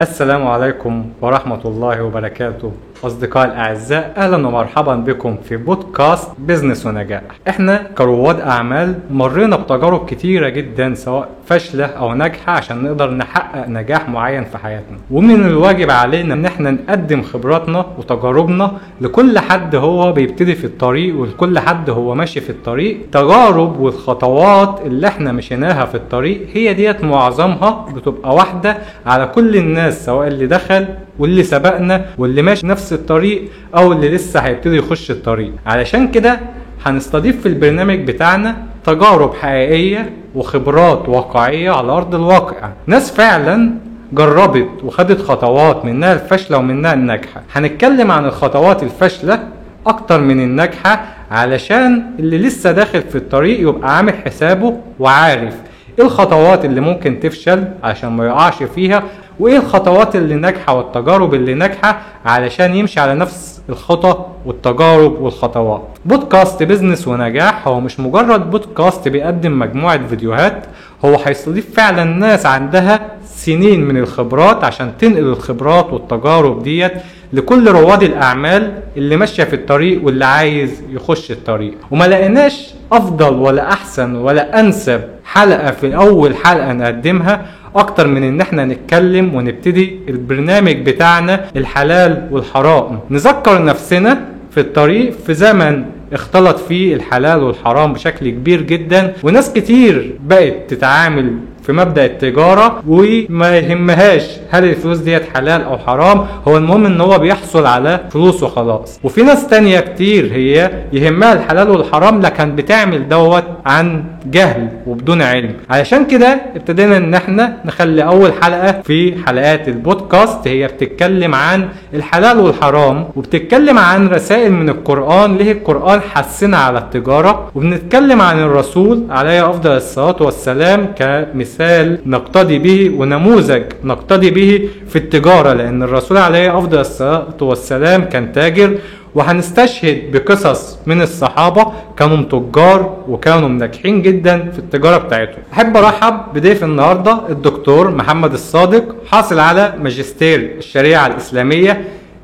السلام عليكم ورحمة الله وبركاته أصدقائي الأعزاء، أهلا ومرحبا بكم في بودكاست بزنس ونجاح. احنا كرواد أعمال مرينا بتجارب كتيرة جدا سواء فاشلة أو ناجحة عشان نقدر نحقق نجاح معين في حياتنا، ومن الواجب علينا ان احنا نقدم خبراتنا وتجاربنا لكل حد هو بيبتدي في الطريق ولكل حد هو ماشي في الطريق. تجارب والخطوات اللي احنا مشيناها في الطريق هي ديت معظمها بتبقى واحدة على كل الناس، سواء اللي دخل واللي سبقنا واللي ماشي نفس الطريق او اللي لسه هيبتدي يخش الطريق. علشان كده هنستضيف في البرنامج بتاعنا تجارب حقيقية وخبرات واقعية على أرض الواقع، ناس فعلا جربت وخدت خطوات منها الفاشلة ومنها الناجحة. هنتكلم عن الخطوات الفاشلة أكتر من الناجحة علشان اللي لسه داخل في الطريق يبقى عامل حسابه وعارف ايه الخطوات اللي ممكن تفشل عشان ما يقعش فيها، وايه الخطوات اللي ناجحة والتجارب اللي ناجحة علشان يمشي على نفس الخطى والتجارب والخطوات. بودكاست بزنس ونجاح هو مش مجرد بودكاست بيقدم مجموعة فيديوهات، هو هيستضيف فعلا ناس عندها سنين من الخبرات عشان تنقل الخبرات والتجارب ديت لكل رواد الأعمال اللي ماشية في الطريق واللي عايز يخش الطريق. وما لقيناش أفضل ولا أحسن ولا أنسب حلقة في أول حلقة نقدمها أكتر من إن احنا نتكلم ونبتدي البرنامج بتاعنا الحلال والحرام. نذكر نفسنا في الطريق في زمن اختلط فيه الحلال والحرام بشكل كبير جدا، وناس كتير بقت تتعامل في مبدأ التجارة وما يهمهاش هل الفلوس ديت حلال او حرام، هو المهم ان هو بيحصل على فلوس وخلاص. وفي ناس تانية كتير هي يهمها الحلال والحرام لكن بتعمل دوت عن جهل وبدون علم. علشان كده ابتدينا ان احنا نخلي اول حلقة في حلقات البودكاست هي بتتكلم عن الحلال والحرام، وبتتكلم عن رسائل من القرآن، ليه القرآن حثنا على التجارة، وبنتكلم عن الرسول عليه افضل الصلاة والسلام كمثال نقتدي به ونموذج نقتدي به في التجارة، لأن الرسول عليه أفضل الصلاة والسلام كان تاجر. وهنستشهد بقصص من الصحابة كانوا تجار وكانوا ناجحين جدا في التجارة بتاعتهم. أحب أرحب بضيف النهاردة الدكتور محمد الصادق، حاصل على ماجستير الشريعة الإسلامية،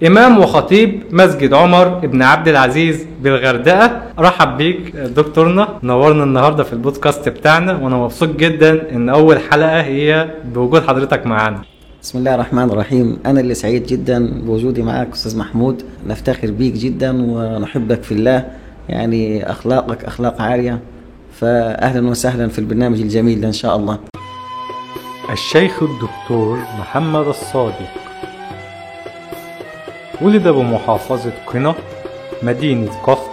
إمام وخطيب مسجد عمر بن عبد العزيز بالغردقة. رحب بيك دكتورنا، نورنا النهاردة في البودكاست بتاعنا، وأنا مبسوط جدا إن أول حلقة هي بوجود حضرتك معانا. بسم الله الرحمن الرحيم. أنا اللي سعيد جدا بوجودي معك أستاذ محمود، نفتخر بيك جدا ونحبك في الله، يعني أخلاقك أخلاق عالية، فأهلا وسهلا في البرنامج الجميل ده إن شاء الله. الشيخ الدكتور محمد الصادق ولد بمحافظة قنا، مدينة قفط،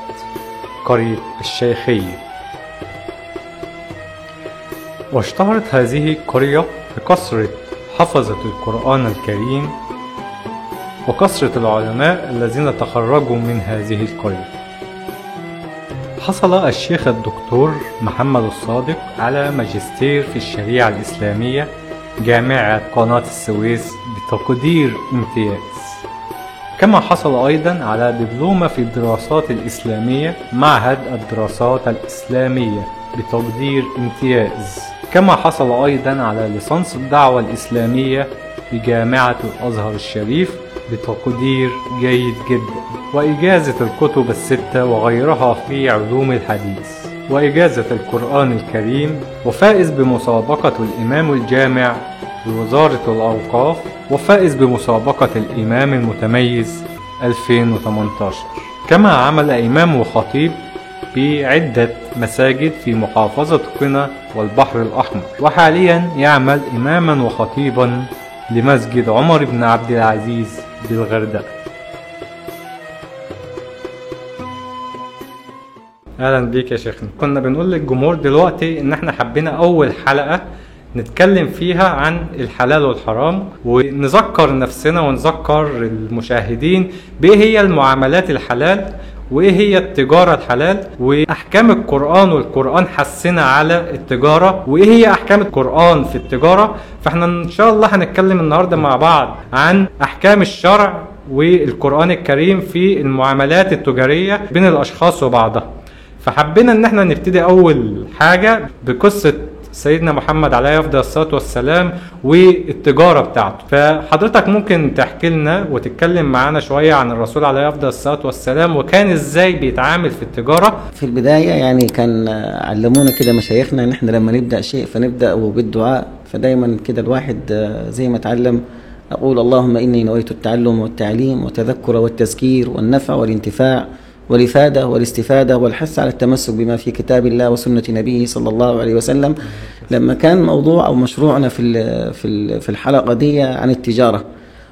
قرية الشيخية. واشتهرت هذه القرية بكثرة حفظة القرآن الكريم وكثرة العلماء الذين تخرجوا من هذه القرية. حصل الشيخ الدكتور محمد الصادق على ماجستير في الشريعة الإسلامية جامعة قناة السويس بتقدير امتياز، كما حصل أيضا على دبلومة في الدراسات الإسلامية معهد الدراسات الإسلامية بتقدير امتياز، كما حصل أيضا على ليسانس الدعوة الإسلامية بجامعة الأزهر الشريف بتقدير جيد جدا، وإجازة الكتب الستة وغيرها في علوم الحديث، وإجازة القرآن الكريم، وفائز بمسابقة الإمام الجامع بوزارة الأوقاف، وفائز بمسابقة الإمام المتميز 2018. كما عمل إمام وخطيب بعدة مساجد في محافظة قنا والبحر الأحمر، وحاليا يعمل إماما وخطيبا لمسجد عمر بن عبد العزيز بالغردقة. أهلا بيك يا شيخنا. كنا بنقول للجمهور دلوقتي إن احنا حبينا أول حلقة نتكلم فيها عن الحلال والحرام، ونذكر نفسنا ونذكر المشاهدين بإيه هي المعاملات الحلال وإيه هي التجارة الحلال وأحكام القرآن، والقرآن حثنا على التجارة وإيه هي أحكام القرآن في التجارة. فإحنا إن شاء الله هنتكلم النهاردة مع بعض عن أحكام الشرع والقرآن الكريم في المعاملات التجارية بين الأشخاص وبعضها. فحبينا إن احنا نبتدي أول حاجة بقصة سيدنا محمد عليه أفضل الصلاة والسلام والتجارة بتاعته. فحضرتك ممكن تحكي لنا وتتكلم معانا شوية عن الرسول عليه أفضل الصلاة والسلام وكان إزاي بيتعامل في التجارة؟ في البداية يعني كان علمونا كده مشايخنا إن إحنا لما نبدأ شيء فنبدأ بالدعاء. فدايما كده الواحد زي ما اتعلم أقول اللهم إني نويت التعلم والتعليم والتذكر والتذكير والنفع والانتفاع والإفادة والاستفادة والحث على التمسك بما في كتاب الله وسنة نبيه صلى الله عليه وسلم. لما كان موضوع أو مشروعنا في الحلقة دي عن التجارة،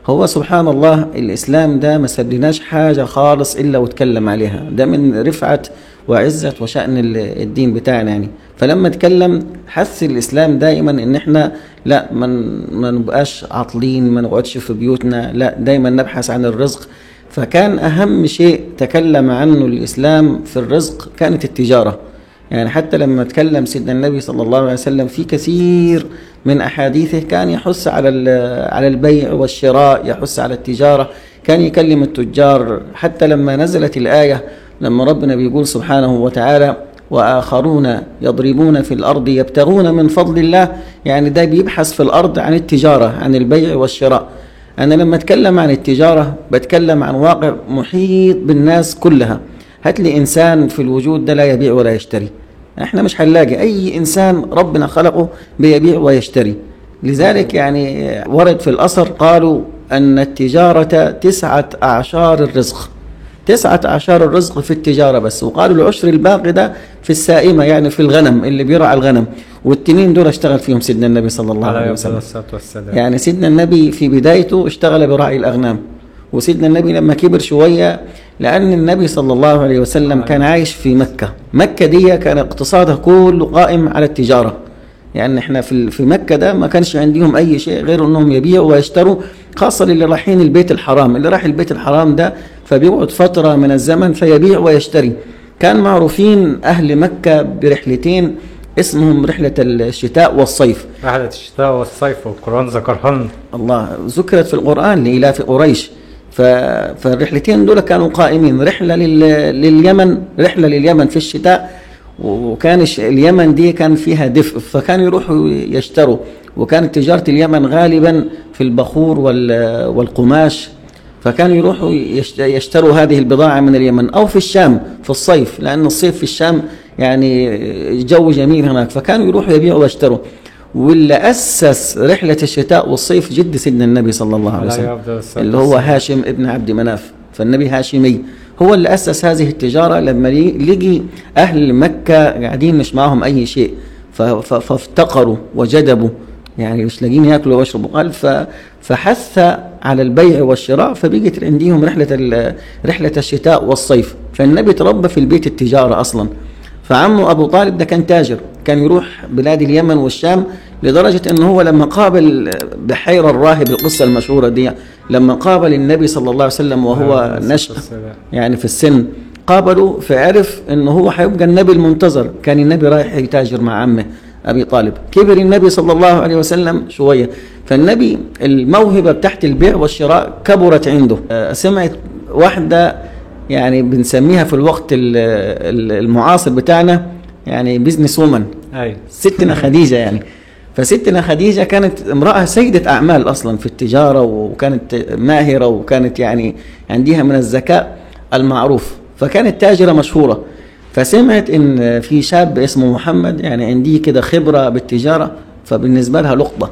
هو سبحان الله الإسلام ده ما سبلناش حاجة خالص إلا وتكلم عليها، ده من رفعة وعزة وشأن الدين بتاعنا يعني. فلما تكلم حث الإسلام دائما إن إحنا لا ما نبقاش عاطلين، ما نقعدش في بيوتنا، لا دايما نبحث عن الرزق. فكان أهم شيء تكلم عنه الإسلام في الرزق كانت التجارة. يعني حتى لما تكلم سيدنا النبي صلى الله عليه وسلم في كثير من أحاديثه كان يحث على البيع والشراء، يحث على التجارة، كان يكلم التجار. حتى لما نزلت الآية لما ربنا بيقول سبحانه وتعالى وآخرون يضربون في الأرض يبتغون من فضل الله، يعني ده بيبحث في الأرض عن التجارة، عن البيع والشراء. أنا لما أتكلم عن التجارة بتكلم عن واقع محيط بالناس كلها. هات لي إنسان في الوجود ده لا يبيع ولا يشتري، احنا مش هنلاقي أي إنسان ربنا خلقه بيبيع ويشتري. لذلك يعني ورد في الأثر قالوا أن التجارة 9 أعشار الرزق، 9 أعشار الرزق في التجارة بس. وقالوا العشر الباقي ده في السائمة، يعني في الغنم اللي بيرعى الغنم، والتنين دول اشتغل فيهم سيدنا النبي صلى الله عليه وسلم. يعني سيدنا النبي في بدايته اشتغل برعي الأغنام، وسيدنا النبي لما كبر شوية، لأن النبي صلى الله عليه وسلم كان عايش في مكة، مكة دي كان اقتصادها كله قائم على التجارة. يعني احنا في مكة ده ما كانش عندهم أي شيء غير أنهم يبيعوا ويشتروا، خاصة اللي رايحين البيت الحرام. اللي راح البيت الحرام ده فبيقعد فترة من الزمن فيبيع ويشتري. كان معروفين أهل مكة برحلتين اسمهم رحلة الشتاء والصيف. رحلة الشتاء والصيف، والقرآن ذكرها لنا. الله ذكرت في القرآن لإلاف قريش. فالرحلتين دول كانوا قائمين، رحلة لليمن، رحلة لليمن في الشتاء، وكان اليمن دي كان فيها دفء فكانوا يروحوا يشتروا. وكانت تجارة اليمن غالبا في البخور والقماش، فكانوا يروحوا يشتروا هذه البضاعة من اليمن، أو في الشام في الصيف، لأن الصيف في الشام يعني جو جميل هناك، فكانوا يروحوا يبيعوا ويشتروا. واللي أسس رحلة الشتاء والصيف جد سيدنا النبي صلى الله عليه وسلم اللي هو هاشم ابن عبد مناف، فالنبي هاشمي هو اللي أسس هذه التجارة. لما لقي أهل مكة قاعدين مش معهم أي شيء فافتقروا وجدبوا، يعني مش لاقيين ياكلوا ويشربوا، قال فحث على البيع والشراء، فبقت عندهم رحلة الشتاء والصيف. فالنبي تربى في البيت التجارة أصلا. فعمه أبو طالب ده كان تاجر، كان يروح بلاد اليمن والشام، لدرجة أنه هو لما قابل بحيرة الراهب، القصة المشهورة دي، لما قابل النبي صلى الله عليه وسلم وهو نشأ يعني في السن، قابله فعرف أنه هو حيبقى النبي المنتظر. كان النبي رايح يتاجر مع عمه أبي طالب. كبر النبي صلى الله عليه وسلم شوية، فالنبي الموهبة بتاعت البيع والشراء كبرت عنده. سمعت واحدة يعني بنسميها في الوقت المعاصر بتاعنا يعني business woman، ستنا خديجة يعني. فستنا خديجة كانت امرأة سيدة أعمال أصلا في التجارة، وكانت ماهرة، وكانت يعني عندها من الذكاء المعروف، فكانت تاجرة مشهورة. فسمعت إن في شاب اسمه محمد يعني عنديه كده خبرة بالتجارة، فبالنسبة لها لقطة.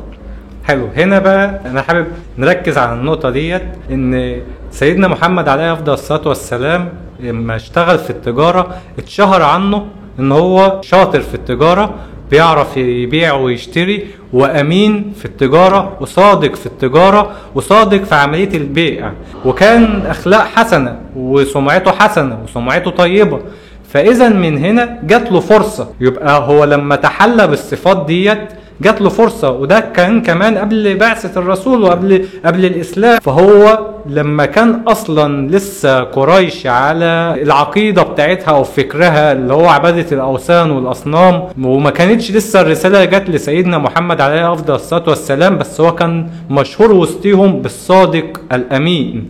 حلو. هنا بقى أنا حابب نركز على النقطة ديت، إن سيدنا محمد عليه أفضل الصلاة والسلام لما اشتغل في التجارة اتشهر عنه إن هو شاطر في التجارة، بيعرف يبيع ويشتري، وأمين في التجارة، وصادق في التجارة، وصادق في عملية البيع، وكان أخلاق حسنة وسمعته حسنة وسمعته طيبة. فإذا من هنا جات له فرصة، يبقى هو لما تحلى بالصفات ديت جات له فرصة، وده كان كمان قبل بعثة الرسول وقبل الإسلام. فهو لما كان أصلا لسه قريش على العقيدة بتاعتها أو فكرها اللي هو عبادة الأوثان والأصنام، وما كانتش لسه الرسالة جت لسيدنا محمد عليه أفضل الصلاة والسلام، بس هو كان مشهور وسطهم بالصادق الأمين.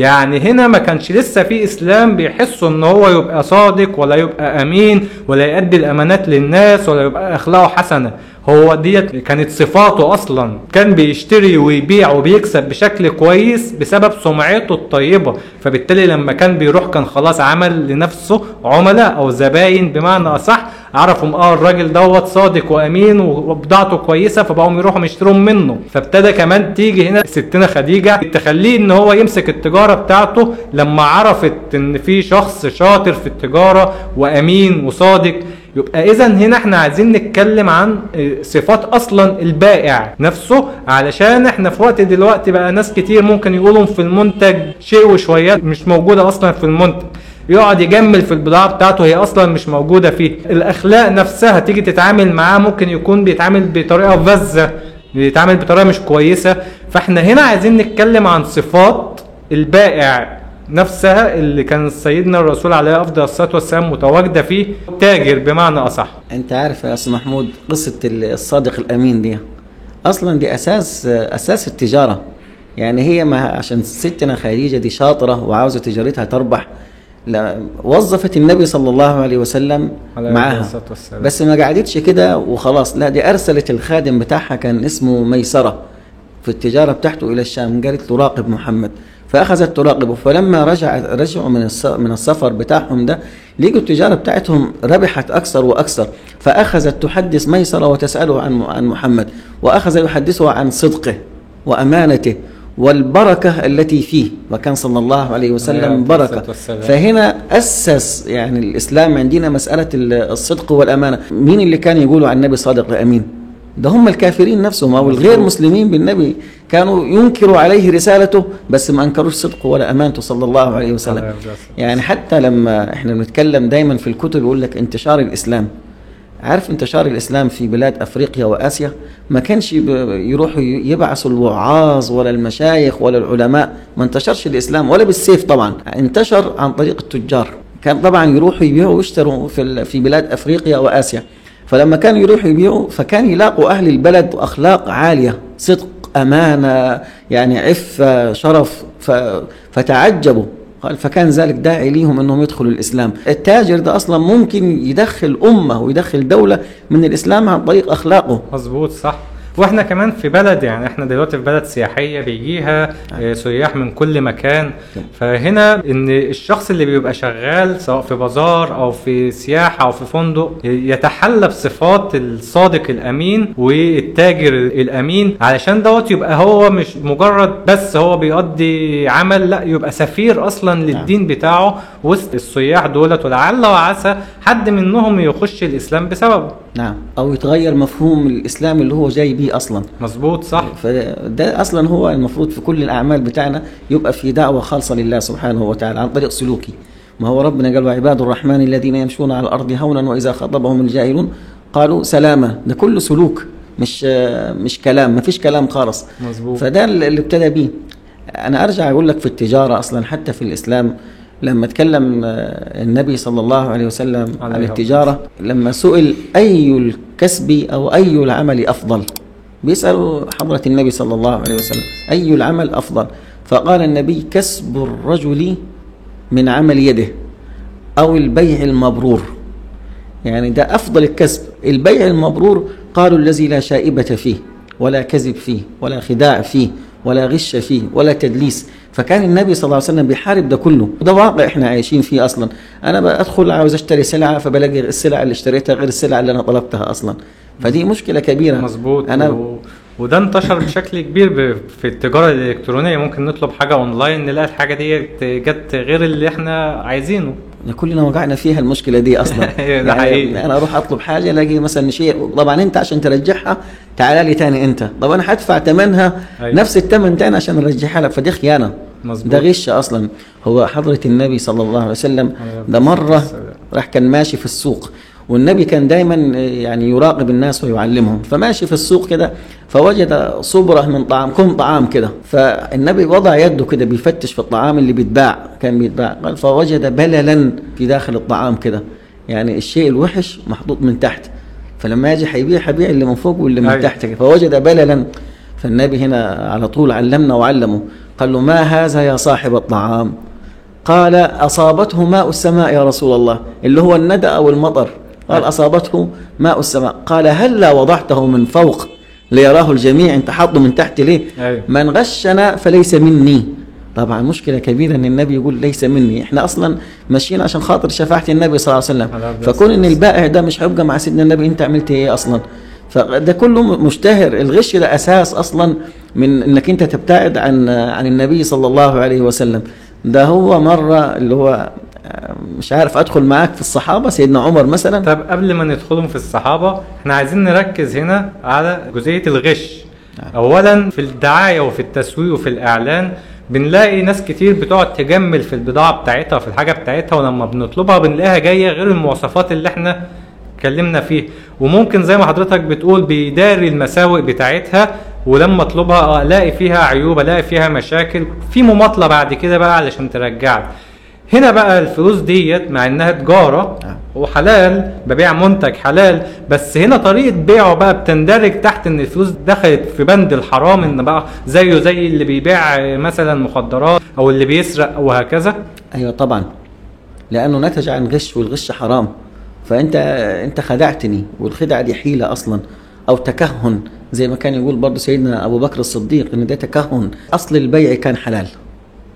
يعني هنا ما كانش لسه في اسلام بيحسوا ان هو يبقى صادق ولا يبقى امين ولا يؤدي الامانات للناس ولا يبقى اخلاقه حسنة. هو ديت كانت صفاته اصلا، كان بيشتري ويبيع وبيكسب بشكل كويس بسبب سمعته الطيبة. فبالتالي لما كان بيروح كان خلاص عمل لنفسه عملاء او زباين بمعنى اصح، عرفوا الراجل دوت صادق وامين وبضاعته كويسة، فبقوا يروحوا يشتروا منه. فابتدى كمان تيجي هنا ستنا خديجة تخليه ان هو يمسك التجارة بتاعته لما عرفت ان في شخص شاطر في التجارة وامين وصادق. يبقى اذا هنا احنا عايزين نتكلم عن صفات اصلا البائع نفسه، علشان احنا في وقت دلوقتي بقى ناس كتير ممكن يقولوا في المنتج شيء وشويات مش موجودة اصلا في المنتج، يقعد يجمل في البضاعة بتاعته هي اصلا مش موجودة فيه. الاخلاق نفسها تيجي تتعامل معاه ممكن يكون بيتعامل بطريقة فزة، بيتعامل بطريقة مش كويسة. فاحنا هنا عايزين نتكلم عن صفات البائع نفسها اللي كان سيدنا الرسول عليه افضل الصلاة والسلام متواجدة فيه، تاجر بمعنى اصح. انت عارف يا استاذ محمود قصة الصادق الامين دي اصلا دي اساس التجارة. يعني هي ما عشان ستنا خديجة دي شاطرة وعاوزه تجارتها تربح، لا وظفت النبي صلى الله عليه وسلم معاها، بس ما قعدتش كده وخلاص، لا دي ارسلت الخادم بتاعها كان اسمه ميسرة في التجارة بتاعته الى الشام، قالت له راقب محمد، فأخذت تراقبه. فلما رجعوا من السفر بتاعهم ده لقوا التجارة بتاعتهم ربحت أكثر وأكثر، فأخذت تحدث ميسرة وتسأله عن محمد، وأخذ يحدثه عن صدقه وأمانته والبركة التي فيه، وكان صلى الله عليه وسلم بركة. فهنا أسس يعني الإسلام عندنا مسألة الصدق والأمانة. مين اللي كان يقولوا عن النبي صادق وأمين؟ ده هم الكافرين نفسهم أو الغير مسلمين بالنبي، كانوا ينكروا عليه رسالته بس ما أنكروش صدقه ولا أمانته صلى الله عليه وسلم. يعني حتى لما احنا بنتكلم دايما في الكتب يقول لك انتشار الإسلام، عارف انتشار الإسلام في بلاد أفريقيا وآسيا ما كانش يروحوا يبعثوا الوعاظ ولا المشايخ ولا العلماء، ما انتشرش الإسلام ولا بالسيف طبعا، انتشر عن طريق التجار. كان طبعا يروحوا يبيعوا ويشتروا في بلاد أفريقيا وآسيا. فلما كانوا يروحوا يبيعوا فكان يلاقوا أهل البلد أخلاق عالية، صدق، أمانة، يعني عفة، شرف، فتعجبوا. قال فكان ذلك داعي ليهم أنهم يدخلوا الإسلام. التاجر ده أصلا ممكن يدخل أمة ويدخل دولة من الإسلام عن طريق أخلاقه. مظبوط صح. واحنا كمان في بلد، يعني احنا دلوقتي في بلد سياحية بيجيها سياح من كل مكان. فهنا ان الشخص اللي بيبقى شغال سواء في بازار او في سياحة او في فندق يتحلى بصفات الصادق الامين والتاجر الامين، علشان دوت يبقى هو مش مجرد بس هو بيقضي عمل، لا يبقى سفير اصلا للدين بتاعه وسط السياح دولت، ولعل وعسى حد منهم يخش الاسلام بسببه. نعم، او يتغير مفهوم الاسلام اللي هو جاي بيه اصلا. مظبوط صح. فده اصلا هو المفروض في كل الاعمال بتاعنا يبقى في دعوه خالصة لله سبحانه وتعالى عن طريق سلوكي. ما هو ربنا قال وعباد الرحمن الذين يمشون على الارض هونا واذا خاطبهم الجاهلون قالوا سلاما. ده كله سلوك، مش كلام، ما فيش كلام خالص. مظبوط. فده اللي ابتدى بيه. انا ارجع اقول لك في التجارة اصلا حتى في الاسلام لما تكلم النبي صلى الله عليه وسلم عن التجارة، لما سئل أي الكسب أو أي العمل أفضل، بيسألوا حضرة النبي صلى الله عليه وسلم أي العمل أفضل، فقال النبي كسب الرجل من عمل يده أو البيع المبرور. يعني ده أفضل الكسب، البيع المبرور. قالوا الذي لا شائبة فيه ولا كذب فيه ولا خداع فيه ولا غش فيه ولا تدليس. فكان النبي صلى الله عليه وسلم بيحارب ده كله. ده واقع احنا عايشين فيه اصلا. انا بدخل عاوز اشتري سلعه فبلاقي السلعة اللي اشتريتها غير السلعة اللي انا طلبتها اصلا، فدي مشكلة كبيرة. مظبوط. انا وده انتشر بشكل كبير في التجارة الالكترونية، ممكن نطلب حاجة اونلاين نلاقي الحاجة دي جت غير اللي احنا عايزينه. كلنا وقعنا فيها المشكلة دي اصلا. ده حقيقي. انا اروح اطلب حاجة الاقي مثلا شيء، طبعا انت عشان ترجعها تعال لي تاني انت، طب انا هدفع ثمنها. أيوة. نفس الثمن تاني عشان ارجعها لك، فدي خيانة. مظبوط. ده غش اصلا. هو حضره النبي صلى الله عليه وسلم ده مرة راح كان ماشي في السوق، والنبي كان دايما يعني يراقب الناس ويعلمهم، فماشي في السوق كده فوجد صبرة من طعام، كم طعام كده، فالنبي وضع يده كده بيفتش في الطعام اللي بيتباع، كان بيتباع، قال فوجد بللا في داخل الطعام كده، يعني الشيء الوحش محطوط من تحت، فلما يجي حيبيع اللي من فوق واللي من تحت، فوجد بللا. فالنبي هنا على طول علمنا وعلمه، قال له ما هذا يا صاحب الطعام؟ قال أصابته ماء السماء يا رسول الله، اللي هو الندى أو المطر. قال أصابته ماء السماء. قال هلا وضعته من فوق ليراه الجميع، انت حاطه من تحت ليه؟ أيوة. من غشنا فليس مني. طبعا مشكلة كبيرة ان النبي يقول ليس مني، احنا اصلا ماشيين عشان خاطر شفاعة النبي صلى الله عليه وسلم، فكون ان البائع ده مش هيبقى مع سيدنا النبي، انت عملت ايه اصلا؟ فده كله مشتهر. الغش ده اساس اصلا من انك انت تبتعد عن النبي صلى الله عليه وسلم. ده هو مرة اللي هو مش عارف ادخل معاك في الصحابة، سيدنا عمر مثلا. طب قبل ما ندخلهم في الصحابة احنا عايزين نركز هنا على جزئية الغش. اولا في الدعاية وفي التسويق وفي الاعلان بنلاقي ناس كتير بتقعد تجمل في البضاعة بتاعتها وفي الحاجة بتاعتها، ولما بنطلبها بنلاقيها جاية غير المواصفات اللي احنا اتكلمنا فيه. وممكن زي ما حضرتك بتقول بيداري المساوئ بتاعتها، ولما اطلبها الاقي فيها عيوب، الاقي فيها مشاكل، في مماطلة بعد كده بقى علشان ترجع. هنا بقى الفلوس ديت مع انها تجارة وحلال، ببيع منتج حلال، بس هنا طريقة بيعه بقى بتندرج تحت ان الفلوس دخلت في بند الحرام، ان بقى زيه زي اللي بيبيع مثلا مخدرات او اللي بيسرق وهكذا. ايوه طبعا، لانه نتج عن غش، والغش حرام. فانت خدعتني، والخدعة دي حيلة اصلا او تكهن، زي ما كان يقول برضه سيدنا ابو بكر الصديق ان ده تكهن. اصل البيع كان حلال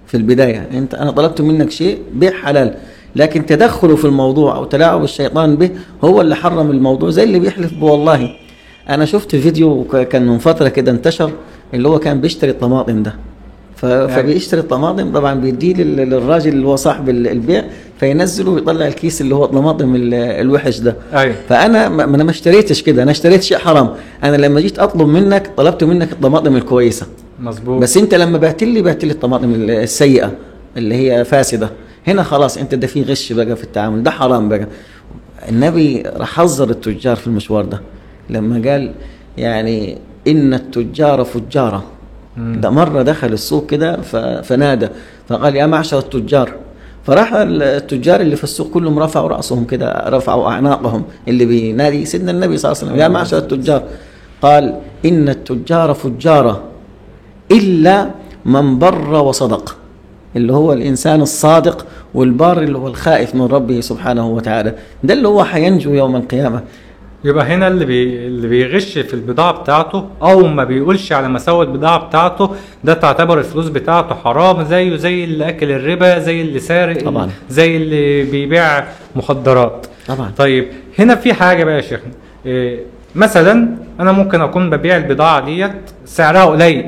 في البداية، أنا طلبت منك شيء بيع حلال، لكن تدخله في الموضوع أو تلاعب الشيطان به هو اللي حرم الموضوع، زي اللي بيحلف بوالله. أنا شفت فيديو كان من فترة كده انتشر، اللي هو كان بيشتري الطماطم ده، فبيشتري الطماطم طبعا بيديه للراجل اللي هو صاحب البيع، فينزله ويطلع الكيس اللي هو الطماطم الوحش ده. أيوة. فأنا ما اشتريتش كده، أنا اشتريت شيء حرام. أنا لما جيت أطلب منك طلبت منك الطماطم الكويسة، مظبوط، بس انت لما بعت لي الطماطم السيئة اللي هي فاسدة. هنا خلاص انت ده في غش بقى في التعامل، ده حرام بقى. النبي راح حذر التجار في المشوار ده لما قال يعني ان التجار فجاره. ده مرة دخل السوق كده فنادى فقال يا معشر التجار، فراح التجار اللي في السوق كلهم رفعوا رأسهم كده، رفعوا اعناقهم، اللي بينادي سيدنا النبي صلى الله عليه وسلم يا معشر التجار. قال ان التجار فجاره إلا من بر وصدق، اللي هو الإنسان الصادق والبار اللي هو الخائف من ربه سبحانه وتعالى، ده اللي هو حينجو يوم القيامة. يبقى هنا اللي بيغش في البضاعة بتاعته أو ما بيقولش على مساوئ البضاعة بتاعته، ده تعتبر الفلوس بتاعته حرام، زيه زي اللي أكل الربا، زي اللي سارق، طبعا، زي اللي بيبيع مخدرات، طبعا. طيب هنا في حاجة بقى يا شيخنا، مثلا أنا ممكن أكون ببيع البضاعة ديت سعرها قليل،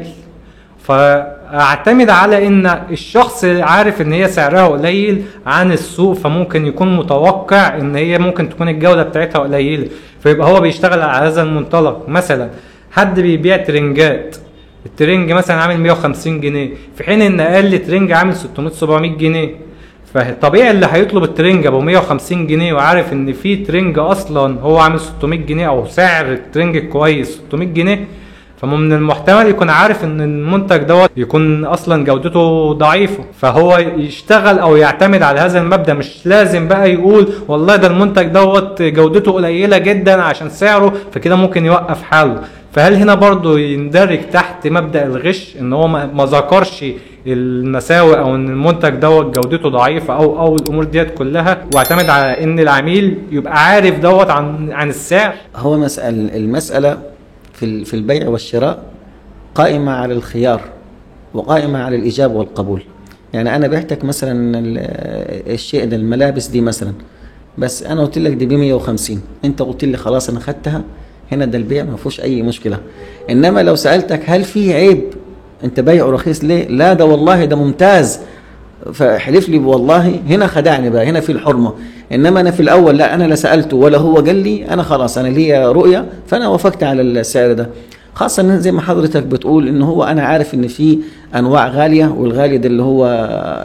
فاعتمد على ان الشخص عارف ان هي سعرها قليل عن السوق، فممكن يكون متوقع ان هي ممكن تكون الجودة بتاعتها قليلة، فيبقى هو بيشتغل على هذا المنطلق. مثلا حد بيبيع ترنجات، الترنج مثلا عامل 150 جنيه، في حين ان اقل ترنج عامل 600-700 جنيه، فطبيعي اللي هيطلب الترنج ابو 150 جنيه وعارف ان في ترنج اصلا هو عامل 600 جنيه او سعر الترنج الكويس 600 جنيه، فمن المحتمل يكون عارف ان المنتج دوت يكون اصلا جودته ضعيفة، فهو يشتغل او يعتمد على هذا المبدا. مش لازم بقى يقول والله ده المنتج دوت جودته قليله جدا عشان سعره، فكده ممكن يوقف حاله. فهل هنا برضو يندرج تحت مبدا الغش ان هو ما ذكرش المساوئ او ان المنتج دوت جودته ضعيفة او الامور ديت كلها، واعتمد على ان العميل يبقى عارف دوت عن السعر؟ هو المسالة في البيع والشراء قائمة على الخيار وقائمة على الإجابة والقبول. يعني أنا بعتك مثلا الشيء ده، الملابس دي مثلا، بس أنا قلت لك دي ب150، أنت قلت لي خلاص أنا خدتها، هنا ده البيع ما فيهوش أي مشكلة. إنما لو سألتك هل في عيب، أنت بيعه رخيص ليه؟ لا ده والله ده ممتاز، فحلف لي والله، هنا خدعني بقى، هنا في الحرمة. إنما أنا في الأول لا، أنا لا سألته ولا هو قال لي، أنا خلاص أنا لي رؤية، فأنا وافقت على السعر ده. خاصة زي ما حضرتك بتقول إن هو أنا عارف إن في أنواع غالية، والغالي ده اللي هو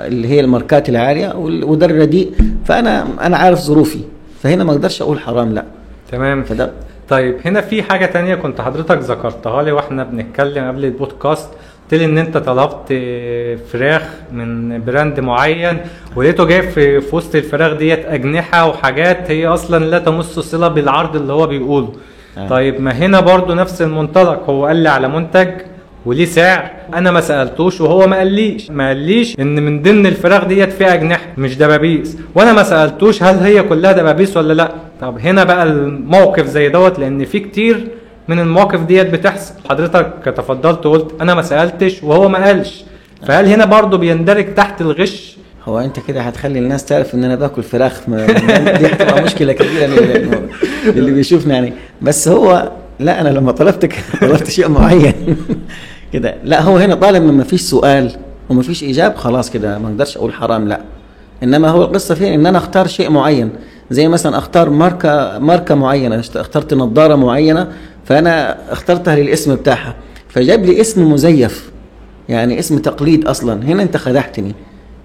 اللي هي الماركات العالية، وده الرديء، فأنا عارف ظروفي، فهنا ما أقدرش أقول حرام، لا. تمام. فده. طيب هنا في حاجة تانية كنت حضرتك ذكرتها لي وإحنا بنتكلم قبل البودكاست، قلت لي ان انت طلبت فراخ من brand معين ولقيته جايب في وسط الفراخ ديت اجنحة وحاجات هي اصلا لا تمس صله بالعرض اللي هو بيقوله. طيب ما هنا برضو نفس المنطلق، هو قال لي على منتج وليه سعر، انا ما سالتوش وهو ما قاليش ان من ضمن الفراخ ديت فيها اجنحة مش دبابيس، وانا ما سالتوش هل هي كلها دبابيس ولا لا. طب هنا بقى الموقف زي دوت، لان في كتير من المواقف ديت بتحصل. حضرتك تفضلت وقلت انا ما سالتش وهو ما قالش، فهل هنا برضو بيندرج تحت الغش؟ هو انت كده هتخلي الناس تعرف ان انا باكل فراخ، دي هتبقى مشكلة كبيرة للي بيشوفنا يعني. بس هو لا، انا لما طلبتك طلبت شيء معين كده، لا هو هنا طالما ما فيش سؤال وما فيش اجابه خلاص كده ما اقدرش اقول حرام، لا. انما هو القصة فين ان انا اختار شيء معين، زي مثلا اختار ماركة معينة، اخترت نظاره معينة فانا اخترتها للاسم بتاعها، فجاب لي اسم مزيف يعني اسم تقليد اصلا. هنا انت خدعتني،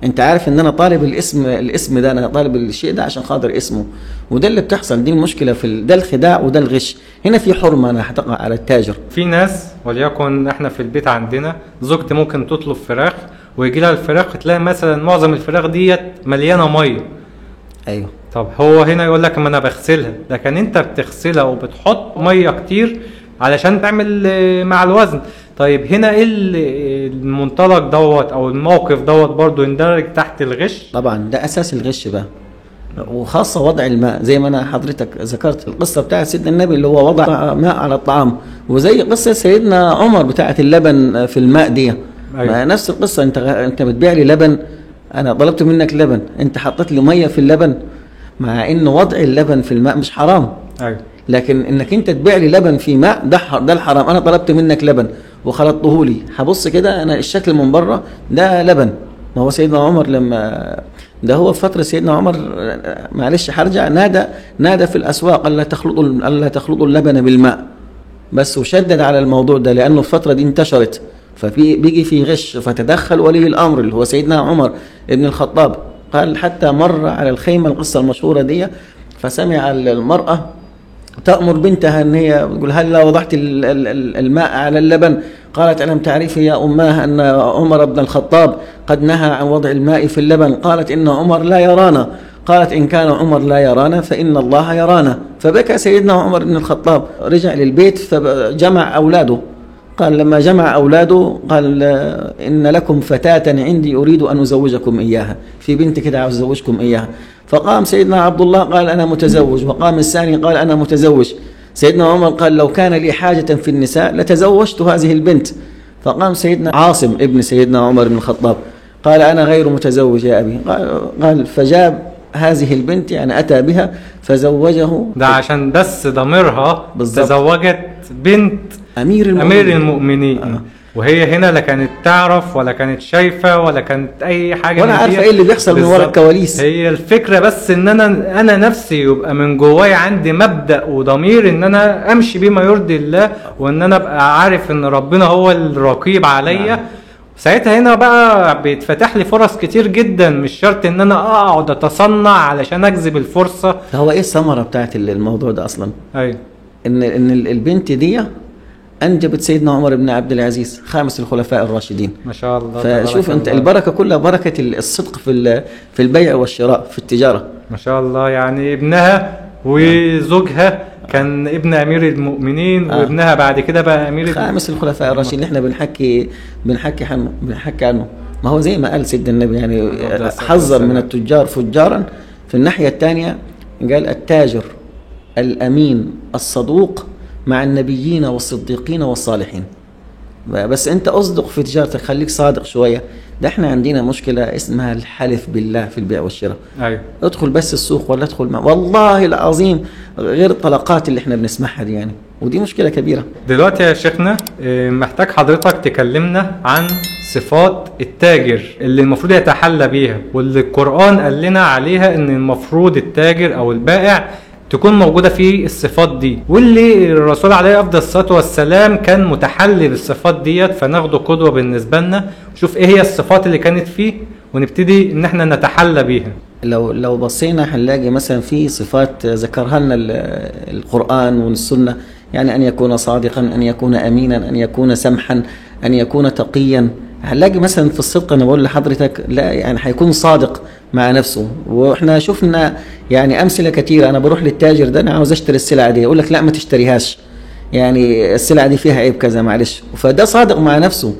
انت عارف ان انا طالب الاسم ده، انا طالب الشيء ده عشان خاطر اسمه، وده اللي بتحصل، دي المشكلة في ده الخداع وده الغش. هنا في حرمه انا هتقع على التاجر. في ناس وليكن احنا في البيت عندنا زوجتي ممكن تطلب فراخ ويجي لها الفراخ تلاقي مثلا معظم الفراخ ديت مليانة مية. ايوه. طب هو هنا يقول لك ما انا بغسلها، لكن انت بتغسلها وبتحط مية كتير علشان تعمل مع الوزن. طيب هنا ايه المنطلق دوت او الموقف دوت برضو يندرج تحت الغش؟ طبعا ده اساس الغش بقى، وخاصة وضع الماء زي ما انا حضرتك ذكرت القصة بتاعت سيدنا النبي اللي هو وضع ماء على الطعام، وزي قصة سيدنا عمر بتاعت اللبن في الماء دي. أيوة. نفس القصة، انت بتبيع لي لبن، انا طلبت منك لبن، انت حطيت لي مية في اللبن، مع ان وضع اللبن في الماء مش حرام. أيوة. لكن انك انت تبيع لي لبن في ماء ده الحرام. انا طلبت منك لبن وخلطته لي، هبص كده انا الشكل من بره ده لبن. ما هو سيدنا عمر لما ده هو في فترة سيدنا عمر، معلش هرجع، نادى في الاسواق الا تخلطوا اللبن بالماء بس، وشدد على الموضوع ده لانه الفترة دي انتشرت، ففي بيجي في غش، فتدخل ولي الامر اللي هو سيدنا عمر ابن الخطاب، قال حتى مر على الخيمة، القصة المشهورة دي، فسمع المراة تأمر بنتها أن هي تقول هل لا وضعت الماء على اللبن؟ قالت ألم تعرفي يا أماه أن عمر بن الخطاب قد نهى عن وضع الماء في اللبن؟ قالت إن عمر لا يرانا. قالت إن كان عمر لا يرانا فإن الله يرانا. فبكى سيدنا عمر بن الخطاب، رجع للبيت فجمع أولاده، قال لما جمع أولاده قال إن لكم فتاة عندي أريد أن أزوجكم إياها، في بنت كده عاوز أزوجكم إياها. فقام سيدنا عبد الله قال أنا متزوج، وقام الثاني قال أنا متزوج. سيدنا عمر قال لو كان لي حاجة في النساء لتزوجت هذه البنت. فقام سيدنا عاصم ابن سيدنا عمر بن الخطاب قال أنا غير متزوج يا أبي. قال فجاب هذه البنت، يعني أتى بها فزوجه. ده عشان بس ضميرها تزوجت بنت أمير المؤمنين. وهي هنا لا كانت تعرف ولا كانت شايفة ولا كانت أي حاجة ولا عارفة إيه اللي بيحصل من وراء الكواليس. هي الفكرة بس إن أنا نفسي يبقى من جواي عندي مبدأ وضمير إن أنا أمشي بما يرضي الله، وإن أنا أبقى عارف إن ربنا هو الرقيب عليا. ساعتها هنا بقى بيتفتح لي فرص كتير جدا، مش شرط إن أنا أقعد أتصنع علشان أجذب الفرصة. هو إيه الثمرة بتاعت الموضوع ده أصلا؟ أيوة. إن البنت دي أنجبت سيدنا عمر بن عبد العزيز خامس الخلفاء الراشدين. ما شاء الله. فشوف أنت البركة كلها بركة الصدق في البيع والشراء في التجارة. ما شاء الله، يعني ابنها وزوجها كان ابن أمير المؤمنين، وابنها بعد كده بقى أمير خامس الخلفاء الراشدين اللي احنا بنحكي عنه. ما هو زي ما قال سيدنا النبي يعني حذر من التجار فجارا. في الناحية الثانية قال التاجر الأمين الصدوق مع النبيين والصديقين والصالحين. بس انت اصدق في تجارتك، خليك صادق شوية. ده احنا عندنا مشكلة اسمها الحلف بالله في البيع والشراء. ايوه. ادخل بس السوق ولا ادخل والله العظيم، غير الطلقات اللي احنا بنسمعها دي يعني، ودي مشكلة كبيرة. دلوقتي يا شيخنا محتاج حضرتك تكلمنا عن صفات التاجر اللي المفروض يتحلى بيها، واللي القرآن قال لنا عليها ان المفروض التاجر او البائع تكون موجودة في الصفات دي، واللي الرسول عليه أفضل الصلاة والسلام كان متحلي بالصفات ديت، فناخده قدوة بالنسبة لنا، نشوف ايه هي الصفات اللي كانت فيه ونبتدي ان احنا نتحلى بيها. لو بصينا هنلاقي مثلا في صفات ذكرها لنا القرآن والسنة، يعني أن يكون صادقا، أن يكون أمينا، أن يكون سمحا، أن يكون تقيا. هنلاقي مثلا في الصدق، أنا بقول لحضرتك لا يعني هيكون صادق مع نفسه. واحنا شفنا يعني أمثلة كتيرة. أنا بروح للتاجر ده أنا عاوز أشتري السلعة دي، يقول لك لا ما تشتريهاش. يعني السلعة دي فيها عيب كذا معلش، فده صادق مع نفسه.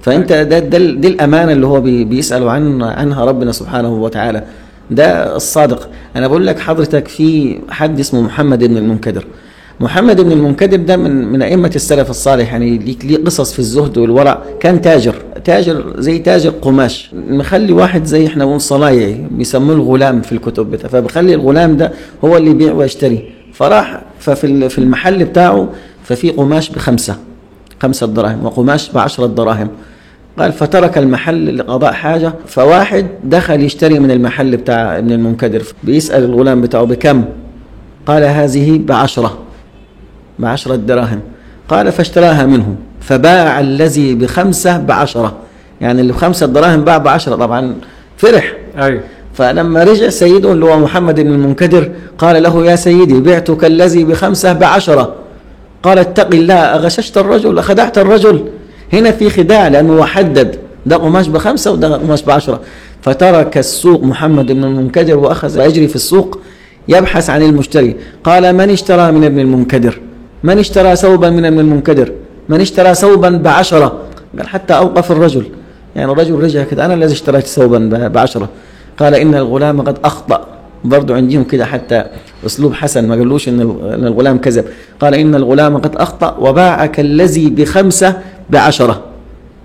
فانت ده دي الامانة اللي هو بيسأله عنها ربنا سبحانه وتعالى، ده الصادق. انا بقول لك حضرتك في حد اسمه محمد بن المنكدر. محمد بن المنكدر ده من ائمة السلف الصالح، يعني ليه قصص في الزهد والورع. كان تاجر زي تاجر قماش، مخلي واحد زي احنا بنقول صنايعي، بيسموه الغلام في الكتب بتاعه، فبخلي الغلام ده هو اللي يبيع ويشتري. فراح ففي المحل بتاعه ففي قماش ب5 دراهم وقماش ب10 دراهم. قال فترك المحل لقضاء حاجة، فواحد دخل يشتري من المحل بتاع ابن المنكدر، بيسأل الغلام بتاعه بكم؟ قال هذه ب10 دراهم. قال فاشتراها منه، فباع الذي ب5 ب10، يعني اللي ب5 دراهم باع ب10. طبعا فرح. أيوة. فلما رجع سيده اللي هو محمد بن المنكدر قال له يا سيدي بعتك الذي ب5 ب10. قال اتق الله، أغششت الرجل، أخدعت الرجل. هنا في خداع، لأنه حدد ده قماش ب5 وده قماش ب10. فترك السوق محمد بن المنكدر وأخذ يجري في السوق يبحث عن المشتري. قال من اشترى من ابن المنكدر؟ من اشترى ثوبا من ابن المنكدر؟ من اشترى ثوبا ب10؟ قال حتى أوقف الرجل، يعني الرجل رجع كده، أنا الذي اشتريت ثوبا ب10. قال إن الغلام قد أخطأ. برضو عندهم كده حتى أسلوب حسن، ما قالوش إن الغلام كذب. قال إن الغلام قد أخطأ وباعك الذي ب5 ب10.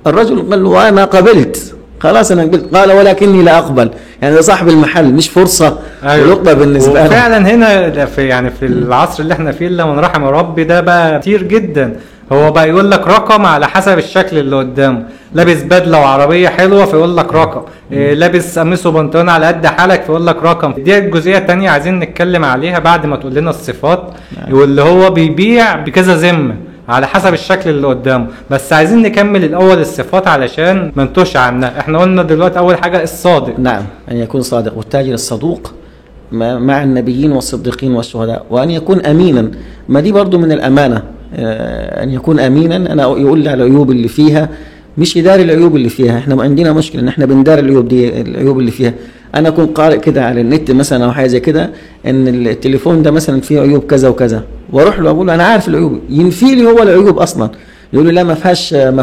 الرجل قال له أنا قبلت، خلاص أنا قبلت. قال ولكني لا أقبل. يعني ده صاحب المحل، مش فرصة. أيوة. لقطة بالنسبة له. وفعلا هنا في يعني في العصر اللي احنا فيه اللي من رحم ربي ده بقى كتير جدا، هو بقى يقول لك رقم على حسب الشكل اللي قدامه. لابس بدله وعربية حلوة فيقول لك رقم، لابس قميص وبنطلون على قد حالك فيقول لك رقم. دي الجزئية الثانية عايزين نتكلم عليها بعد ما تقول لنا الصفات. واللي هو بيبيع بكذا ذمه على حسب الشكل اللي قدامه، بس عايزين نكمل الاول الصفات علشان ما نتوهش عنها. احنا قلنا دلوقتي اول حاجة الصادق. نعم، ان يكون صادق، والتاجر الصدوق مع النبيين والصديقين والشهداء، وان يكون امينا. ما دي برضو من الامانة، أن يكون أمينا. أنا يقول لي على العيوب اللي فيها، مش يداري العيوب اللي فيها. إحنا عندنا مشكلة إن إحنا بنداري العيوب دي، العيوب اللي فيها. أنا أكون قارئ كده على النت مثلا أو حاجة زي كده إن التليفون ده مثلا فيه عيوب كذا وكذا، وأروح له أقول له أنا عارف العيوب، ينفي لي هو العيوب أصلا، يقول لي لا ما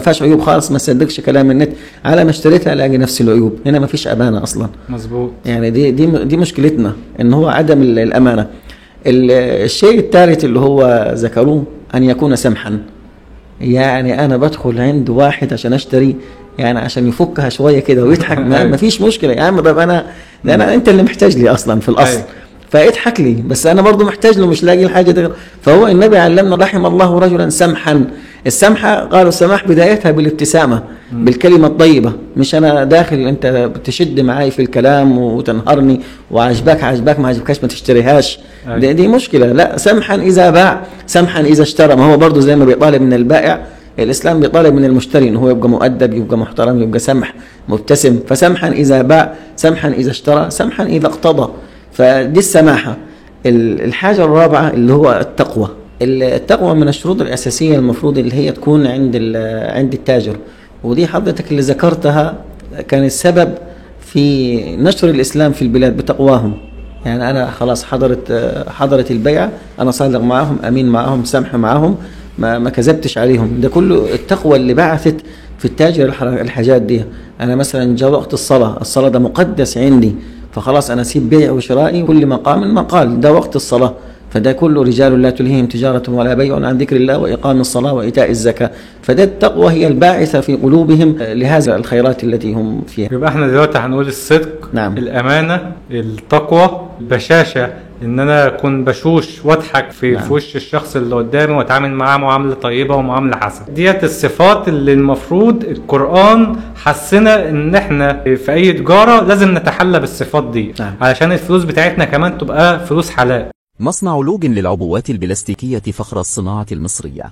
فيهاش عيوب خالص، ما تصدقش كلام النت. على ما اشتريتها الاقي نفس العيوب. هنا ما فيش أمانة أصلا. مظبوط. يعني دي مشكلتنا، إن هو عدم الأمانة. الشيء الثالث اللي هو ذكروه أن يكون سمحا. يعني أنا بدخل عند واحد عشان أشتري، يعني عشان يفكها شوية كده ويضحك، ما فيش مشكلة يا عم. طب أنا أنت اللي محتاج لي أصلا في الأصل، فاضحك لي، بس أنا برضو محتاج له، مش لاقي الحاجة دي. فهو النبي علمنا رحم الله رجلا سمحا. السمحة قالوا السماح بدايتها بالابتسامة، بالكلمة الطيبة. مش أنا داخل أنت بتشد معاي في الكلام وتنهرني، وعجبك عجبك، ما عجبكش ما تشتريهاش. دي مشكلة. لا، سمحا إذا باع، سمحا إذا اشترى. ما هو برضو زي ما بيطالب من البائع، الإسلام بيطالب من المشتري إنه هو يبقى مؤدب، يبقى محترم، يبقى سمح، مبتسم. فسمحا إذا باع، سمحا إذا اشترى، سمحا إذا اقتضى. فدي السماحة. الحاجة الرابعة اللي هو التقوى. التقوى من الشروط الأساسية المفروض اللي هي تكون عند التاجر، ودي حضرتك اللي ذكرتها كان السبب في نشر الإسلام في البلاد بتقواهم. يعني أنا خلاص حضرت البيعة، أنا صادق معهم، أمين معهم، سمح معهم، ما كذبتش عليهم. ده كله التقوى اللي بعثت في التاجر الحاجات دي. أنا مثلا جاء وقت الصلاة، الصلاة ده مقدس عندي، فخلاص أنا أسيب بيع وشرائي، كل مقام مقال، ده وقت الصلاة. فده كله رجال لا تلهيهم تجارة ولا بيع عن ذكر الله وإقام الصلاة وإيتاء الزكاة. فده التقوى هي الباعثة في قلوبهم لهذا الخيرات التي هم فيها. يبقى احنا دلوقتي هنقول الصدق، نعم، الأمانة، التقوى، البشاشة، ان انا اكون بشوش واضحك في نعم. في وش الشخص اللي قدامي واتعامل معاه معاملة طيبة ومعامله حسنه. ديت الصفات اللي المفروض القران حسنا ان احنا في اي تجارة لازم نتحلى بالصفات دي، نعم، علشان الفلوس بتاعتنا كمان تبقى فلوس حلال. مصنع لوج للعبوات البلاستيكية فخر الصناعة المصرية.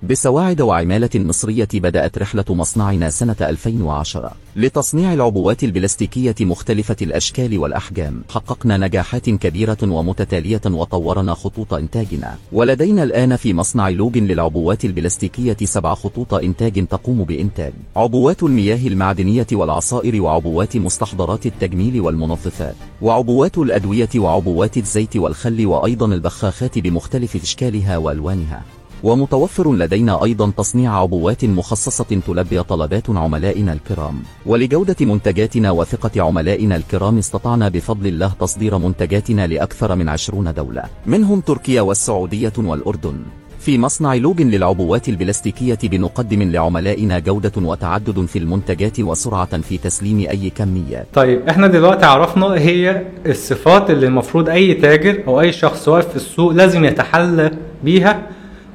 بسواعد وعمالة مصرية بدأت رحلة مصنعنا سنة 2010 لتصنيع العبوات البلاستيكية مختلفة الأشكال والأحجام. حققنا نجاحات كبيرة ومتتالية وطورنا خطوط إنتاجنا، ولدينا الآن في مصنع لوج للعبوات البلاستيكية 7 خطوط إنتاج تقوم بإنتاج عبوات المياه المعدنية والعصائر، وعبوات مستحضرات التجميل والمنظفات، وعبوات الأدوية، وعبوات الزيت والخل، وأيضا البخاخات بمختلف أشكالها وألوانها. ومتوفر لدينا أيضا تصنيع عبوات مخصصة تلبي طلبات عملائنا الكرام. ولجودة منتجاتنا وثقة عملائنا الكرام استطعنا بفضل الله تصدير منتجاتنا لأكثر من 20 دولة، منهم تركيا والسعودية والأردن. في مصنع لوب للعبوات البلاستيكية بنقدم لعملائنا جودة وتعدد في المنتجات وسرعة في تسليم أي كميات. طيب احنا دلوقتي عرفنا هي الصفات اللي المفروض أي تاجر أو أي شخص واقف في السوق لازم يتحلى بيها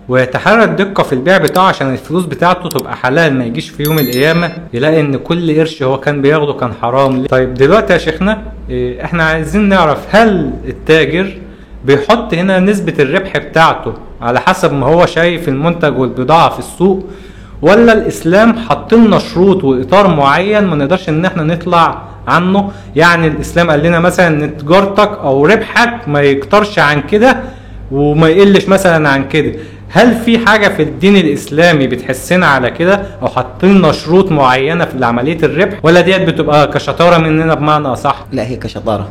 ويتحرى الدقة في البيع بتاعه عشان الفلوس بتاعته تبقى حلال، ما يجيش في يوم القيامة يلاقي ان كل قرش هو كان بياخده كان حرام. طيب دلوقتي يا شيخنا احنا عايزين نعرف هل التاجر بيحط هنا نسبة الربح بتاعته على حسب ما هو شايف المنتج والبضاعة في السوق، ولا الإسلام حط لنا شروط وإطار معين ما نقدرش إن احنا نطلع عنه؟ يعني الإسلام قال لنا مثلا إن تجارتك أو ربحك ما يكترش عن كده وما يقلش مثلا عن كده. هل في حاجة في الدين الإسلامي بتحسنا على كده أو حاطين لنا شروط معينة في عملية الربح، ولا ديت بتبقى كشطارة مننا بمعنى أصح؟ لا، هي كشطارة.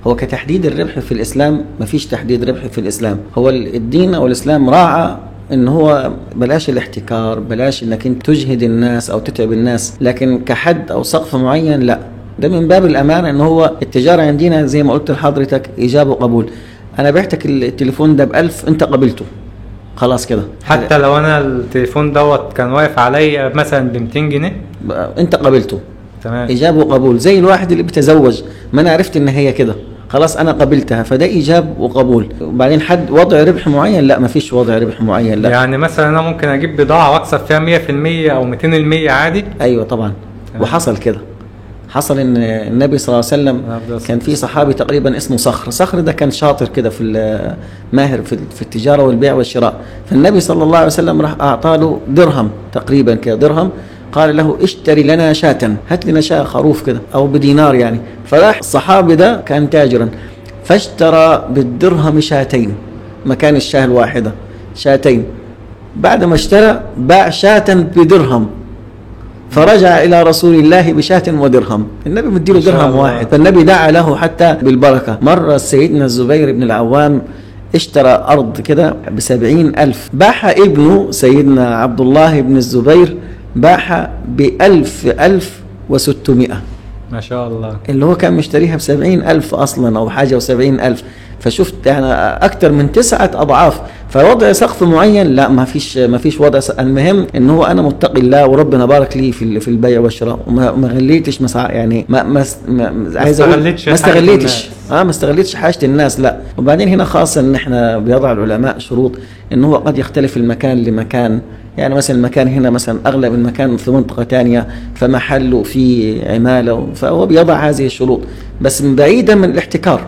هو كتحديد الربح في الإسلام مفيش تحديد ربح في الإسلام. هو الدين أو الإسلام راعى إن هو بلاش الاحتكار، بلاش إنك أنت تجهد الناس أو تتعب الناس، لكن كحد أو سقف معين لا. ده من باب الأمانة، إن هو التجارة عندنا زي ما قلت لحضرتك إيجاب وقبول. أنا بعتك التليفون ده ب1000، أنت قبلته خلاص كده. حتى لو أنا التليفون دوت كان واقف عليا مثلا ب200 جنيه أنت قبلته، تمام، إيجاب وقبول. زي الواحد اللي بيتزوج، ما أنا عرفت إن هي كده خلاص أنا قبلتها، فده إيجاب وقبول. وبعدين حد وضع ربح معين لا، ما فيش وضع ربح معين لا. يعني مثلا أنا ممكن أجيب بضاعة وأكسب فيها 100% أو 200% عادي؟ أيوة طبعا. تمام. وحصل كده، حصل إن النبي صلى الله عليه وسلم كان في صحابي تقريبا اسمه صخر. صخر ده كان شاطر كده في ماهر في التجارة والبيع والشراء. فالنبي صلى الله عليه وسلم راح أعطى له درهم تقريبا كده، درهم، قال له اشتري لنا شاة، هات لنا شاة خروف كده أو بدينار يعني. فراح الصحابي ده كان تاجرا، فاشترى بالدرهم شاتين مكان الشاة الواحدة، شاتين. بعد ما اشترى باع شاة بدرهم، فرجع إلى رسول الله بشاة ودرهم. النبي مديله درهم واحد، فالنبي دعا له حتى بالبركة. مرة سيدنا الزبير بن العوام اشترى أرض كده ب70,000، باعها ابنه سيدنا عبد الله بن الزبير، باعها ب1000 1600. ما شاء الله. اللي هو كان مشتريها ب70,000 أصلا أو حاجة و70,000، فشفت يعني أكتر من 9 أضعاف. فوضع سقف معين لا، ما فيش وضع سقف. المهم إن هو أنا متقي الله وربنا بارك لي في البيع والشراء، وما غليتش يعني ما عايز أقول ما استغليتش حاجة الناس لا. وبعدين هنا خاصة إن إحنا بيضع العلماء شروط إن هو قد يختلف المكان لمكان، يعني مثلا المكان هنا مثلا أغلب المكان في منطقة تانية فمحله فيه عمالة، فهو بيضع هذه الشروط بس بعيدا من الاحتكار.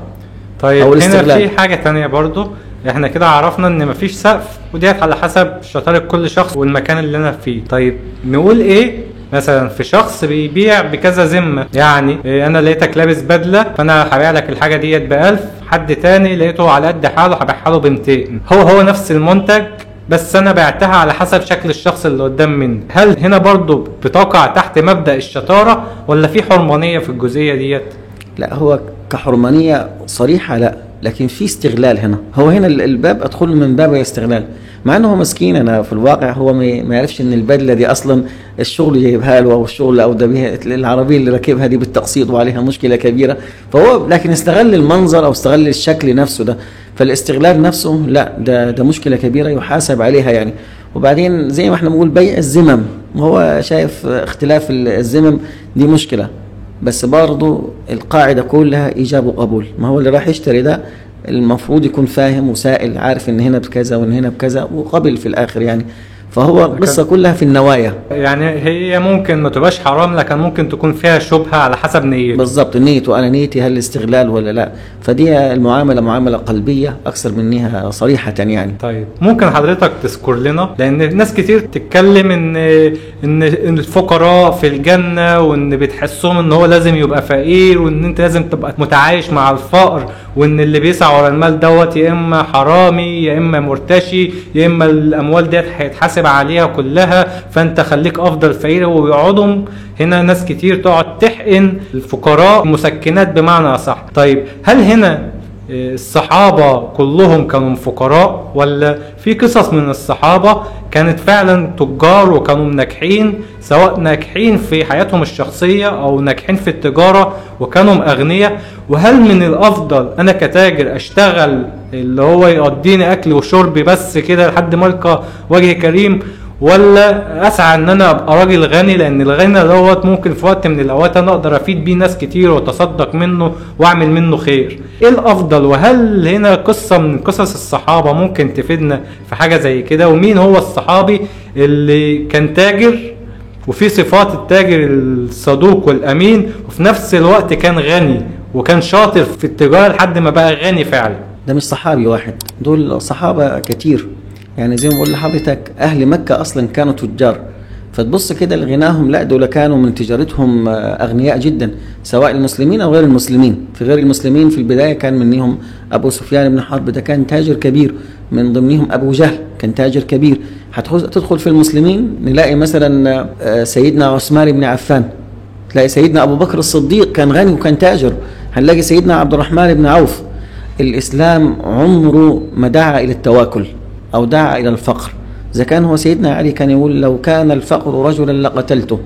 طيب هنا في حاجة تانية برضو، احنا كده عرفنا ان مفيش سقف وديت على حسب شطارة كل شخص والمكان اللي انا فيه. طيب نقول ايه مثلا في شخص بيبيع بكذا ذمة، يعني انا لقيتك لابس بدلة فانا هبيع لك الحاجة ديت ب1000، حد تاني لقيته على قد حاله هبيعها له ب200، هو نفس المنتج بس انا بعتها على حسب شكل الشخص اللي قدام مني. هل هنا برضو بتقع تحت مبدأ الشطارة ولا في حرمانية في الجزئية ديت؟ لا، هو كحرمانية صريحة لا، لكن في استغلال هنا. هو هنا الباب ادخل من باب الاستغلال، مع انه هو مسكين. انا في الواقع هو ما يعرفش ان البدلة دي اصلا الشغل جايبها له، او الشغل او ده بيها العربية اللي راكبها دي بالتقسيط وعليها مشكلة كبيرة، فهو لكن استغل المنظر او استغل الشكل نفسه ده. فالاستغلال نفسه لا، ده مشكلة كبيرة يحاسب عليها يعني. وبعدين زي ما احنا بنقول بيع الذمم، هو شايف اختلاف الذمم دي مشكلة، بس برضو القاعدة كلها إيجاب وقبول. ما هو اللي راح يشتري ده المفروض يكون فاهم وسائل، عارف إن هنا بكذا وإن هنا بكذا، وقبل في الآخر يعني. فهو القصة كلها في النوايا، يعني هي ممكن ما تبقاش حرام لكن ممكن تكون فيها شبهة على حسب نيته. بالضبط، نيته، أنا نيتي هل استغلال ولا لا. فدي المعاملة معاملة قلبية أكثر منها صريحة يعني. طيب ممكن حضرتك تذكر لنا، لأن ناس كتير تتكلم إن الفقراء في الجنة، وإن بتحسهم إن هو لازم يبقى فقير، وإن أنت لازم تبقى متعايش مع الفقر، وإن اللي بيسعى ورا المال دوت يا إما حرامي يا إما مرتشي يا إما الأموال ديت هيتحاسب عليها كلها، فانت خليك افضل فقير. ويقعدوا هنا ناس كتير تقعد تحقن الفقراء مسكنات بمعنى اصح. طيب هل هنا الصحابة كلهم كانوا فقراء، ولا في قصص من الصحابة كانت فعلا تجار وكانوا ناجحين، سواء ناجحين في حياتهم الشخصية أو ناجحين في التجارة وكانوا أغنياء؟ وهل من الأفضل أنا كتاجر أشتغل اللي هو يقضيني أكل وشرب بس كده لحد ما ألقى وجه كريم، ولا اسعى ان انا ابقى راجل غني، لان الغنى دوت ممكن في وقت من الاوقات انا اقدر افيد بيه ناس كتير واتصدق منه واعمل منه خير؟ ايه الافضل؟ وهل هنا قصة من قصص الصحابة ممكن تفيدنا في حاجة زي كده؟ ومين هو الصحابي اللي كان تاجر وفي صفات التاجر الصدوق والامين، وفي نفس الوقت كان غني وكان شاطر في التجارة لحد ما بقى غني فعلا؟ ده مش صحابي واحد، دول صحابة كتير. يعني زي ما بقول لحضرتك أهل مكة أصلا كانوا تجار، فتبص كده لغناهم، لا دول كانوا من تجارتهم أغنياء جدا، سواء المسلمين أو غير المسلمين. في غير المسلمين في البداية كان منهم أبو سفيان بن حرب، ده كان تاجر كبير، من ضمنهم أبو جهل كان تاجر كبير. هتدخل في المسلمين نلاقي مثلا سيدنا عثمان بن عفان، تلاقي سيدنا أبو بكر الصديق كان غني وكان تاجر، هنلاقي سيدنا عبد الرحمن بن عوف. الإسلام عمره ما دعا إلى التواكل أو دعا إلى الفقر. إذا كان هو سيدنا علي كان يقول لو كان الفقر رجلا لقتلته،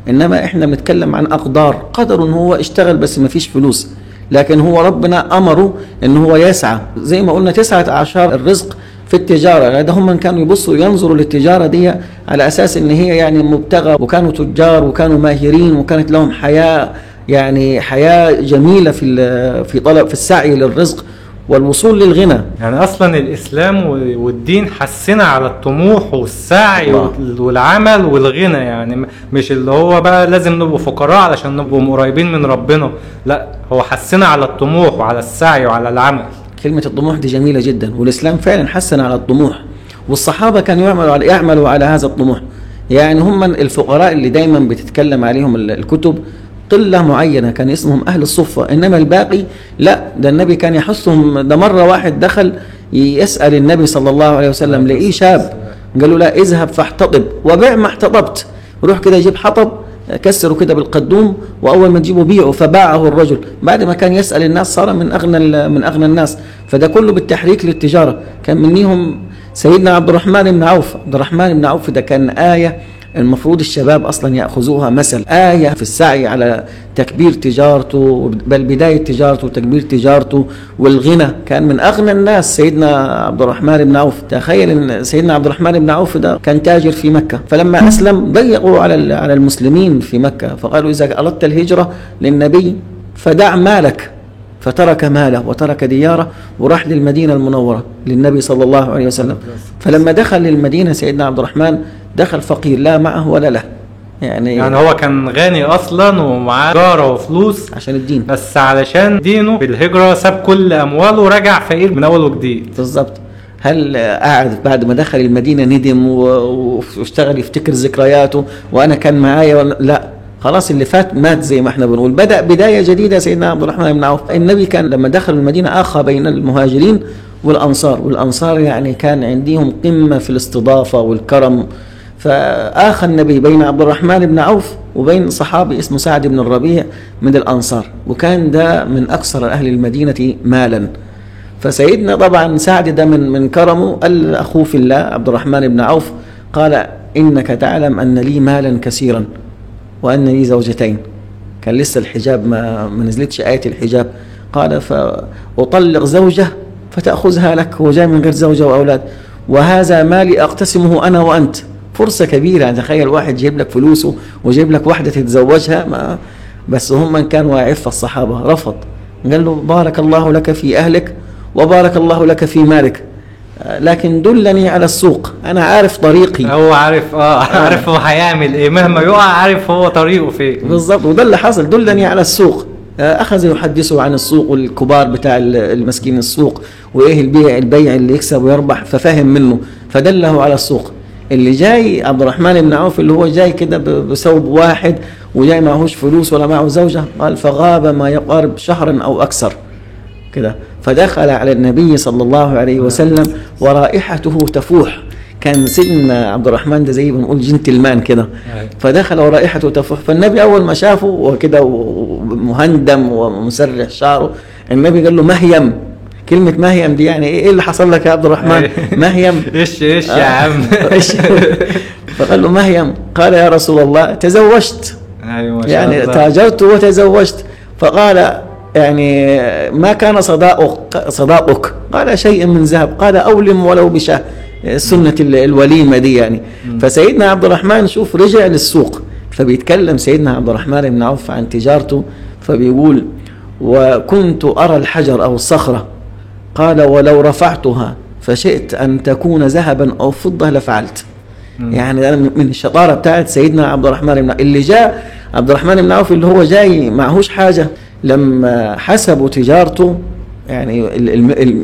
إنما إحنا بنتكلم عن أقدار، قدر إن هو اشتغل بس ما فيش فلوس، لكن هو ربنا أمره إن هو يسعى. زي ما قلنا 19 الرزق في التجارة، ده هم كانوا يبصوا ينظروا للتجارة دي على أساس إن هي يعني مبتغى، وكانوا تجار وكانوا ماهرين وكانت لهم حياة، يعني حياة جميلة في طلب، في السعي للرزق والوصول للغنى. يعني أصلا الإسلام والدين حسنا على الطموح والسعي والعمل والغنى، يعني مش اللي هو بقى لازم نبقوا فقراء علشان نبقوا قريبين من ربنا، لا هو حسنا على الطموح وعلى السعي وعلى العمل. كلمة الطموح دي جميلة جدا، والإسلام فعلا حسن على الطموح، والصحابة كانوا يعملوا على هذا الطموح. يعني هم الفقراء اللي دايما بتتكلم عليهم الكتب قلة معينة كان اسمهم أهل الصفة، إنما الباقي لا، ده النبي كان يحثهم. ده مرة واحد دخل يسأل النبي صلى الله عليه وسلم لإيه شاب، قال له لا اذهب فاحتطب وبيع ما احتطبت، روح كده جيب حطب كسره كده بالقدوم وأول ما تجيبه بيعه. فباعه الرجل بعد ما كان يسأل الناس، صار من أغنى الناس. فده كله بالتحريك للتجارة. كان منيهم سيدنا عبد الرحمن بن عوف. عبد الرحمن بن عوف ده كان آية المفروض الشباب أصلا يأخذوها مثل، آية في السعي على تكبير تجارته، بل بداية تجارته وتكبير تجارته والغنى. كان من أغنى الناس سيدنا عبد الرحمن بن عوف. تخيل أن سيدنا عبد الرحمن بن عوف ده كان تاجر في مكة، فلما أسلم ضيقوا على المسلمين في مكة، فقالوا إذا أردت الهجرة للنبي فدع مالك، فترك ماله وترك دياره وراح للمدينة المنورة للنبي صلى الله عليه وسلم. فلما دخل للمدينة سيدنا عبد الرحمن دخل فقير لا معه ولا له، يعني هو كان غني أصلا ومعاه تجارة وفلوس عشان الدين، بس علشان دينه بالهجرة ساب كل أمواله ورجع فقير من أول وجديد. بالضبط. هل قعد بعد ما دخل المدينة ندم واشتغل يفتكر ذكرياته وأنا كان معايا؟ لا خلاص اللي فات مات زي ما احنا بنقول، بدأ بداية جديدة سيدنا عبد الرحمن بن عوف. النبي كان لما دخل المدينة آخى بين المهاجرين والأنصار، والأنصار يعني كان عندهم قمة في الاستضافة والكرم، فآخى النبي بين عبد الرحمن بن عوف وبين صحابي اسمه سعد بن الربيع من الأنصار، وكان ده من أكثر أهل المدينة مالا. فسيدنا طبعا سعد ده من كرمه قال أخوه في الله عبد الرحمن بن عوف، قال إنك تعلم أن لي مالا كثيرا وأن لي زوجتين، كان لسه الحجاب ما نزلتش آية الحجاب. قال فأطلق زوجة فتأخذها لك، هو جاي من غير زوجة وأولاد، وهذا مالي أقتسمه أنا وأنت. فرصة كبيرة، يعني تخيل واحد جايب لك فلوسه وجايب لك واحدة تتزوجها. ما بس هم من كانوا عفة الصحابة رفض، قال له بارك الله لك في أهلك وبارك الله لك في مالك، لكن دلني على السوق، أنا عارف طريقي. هو عارف عارف هو هيعمل إيه، مهما يقع عارف هو طريقه فين بالضبط. وده اللي حصل، دلني على السوق. أخذ يحدثه عن السوق والكبار بتاع المسكين السوق، وإيه البيع اللي يكسب ويربح، ففهم منه فدله على السوق. اللي جاي عبد الرحمن بن عوف اللي هو جاي كده بثوب واحد وجاي معهوش فلوس ولا معه زوجة، قال فغاب ما يقارب شهرا أو أكثر كده. فدخل على النبي صلى الله عليه وسلم ورائحته تفوح، كان سيدنا عبد الرحمن ده زي ما بنقول جنتلمان كده، فدخل ورائحته تفوح. فالنبي أول ما شافه وكده مهندم ومسرح شعره، النبي قال له مهيم، كلمة مهيم دي يعني ايه اللي حصل لك يا عبد الرحمن؟ مهيم ايش يا عم؟ فقال له مهيم. قال يا رسول الله تزوجت. أيوة يعني تاجرت وتزوجت. فقال يعني ما كان صداقك؟ قال شيء من ذهب. قال أولم ولو بشاه، سنة الوليمة دي يعني. فسيدنا عبد الرحمن شوف رجع للسوق، فبيتكلم سيدنا عبد الرحمن بن عوف عن تجارته، فبيقول وكنت أرى الحجر أو الصخرة، قال ولو رفعتها فشئت أن تكون ذهبا أو فضة لفعلت. يعني أنا من الشطارة بتاعت سيدنا عبد الرحمن بن اللي جاء عبد الرحمن بن عوف اللي هو جاي معهوش حاجة، لما حسبوا تجارته يعني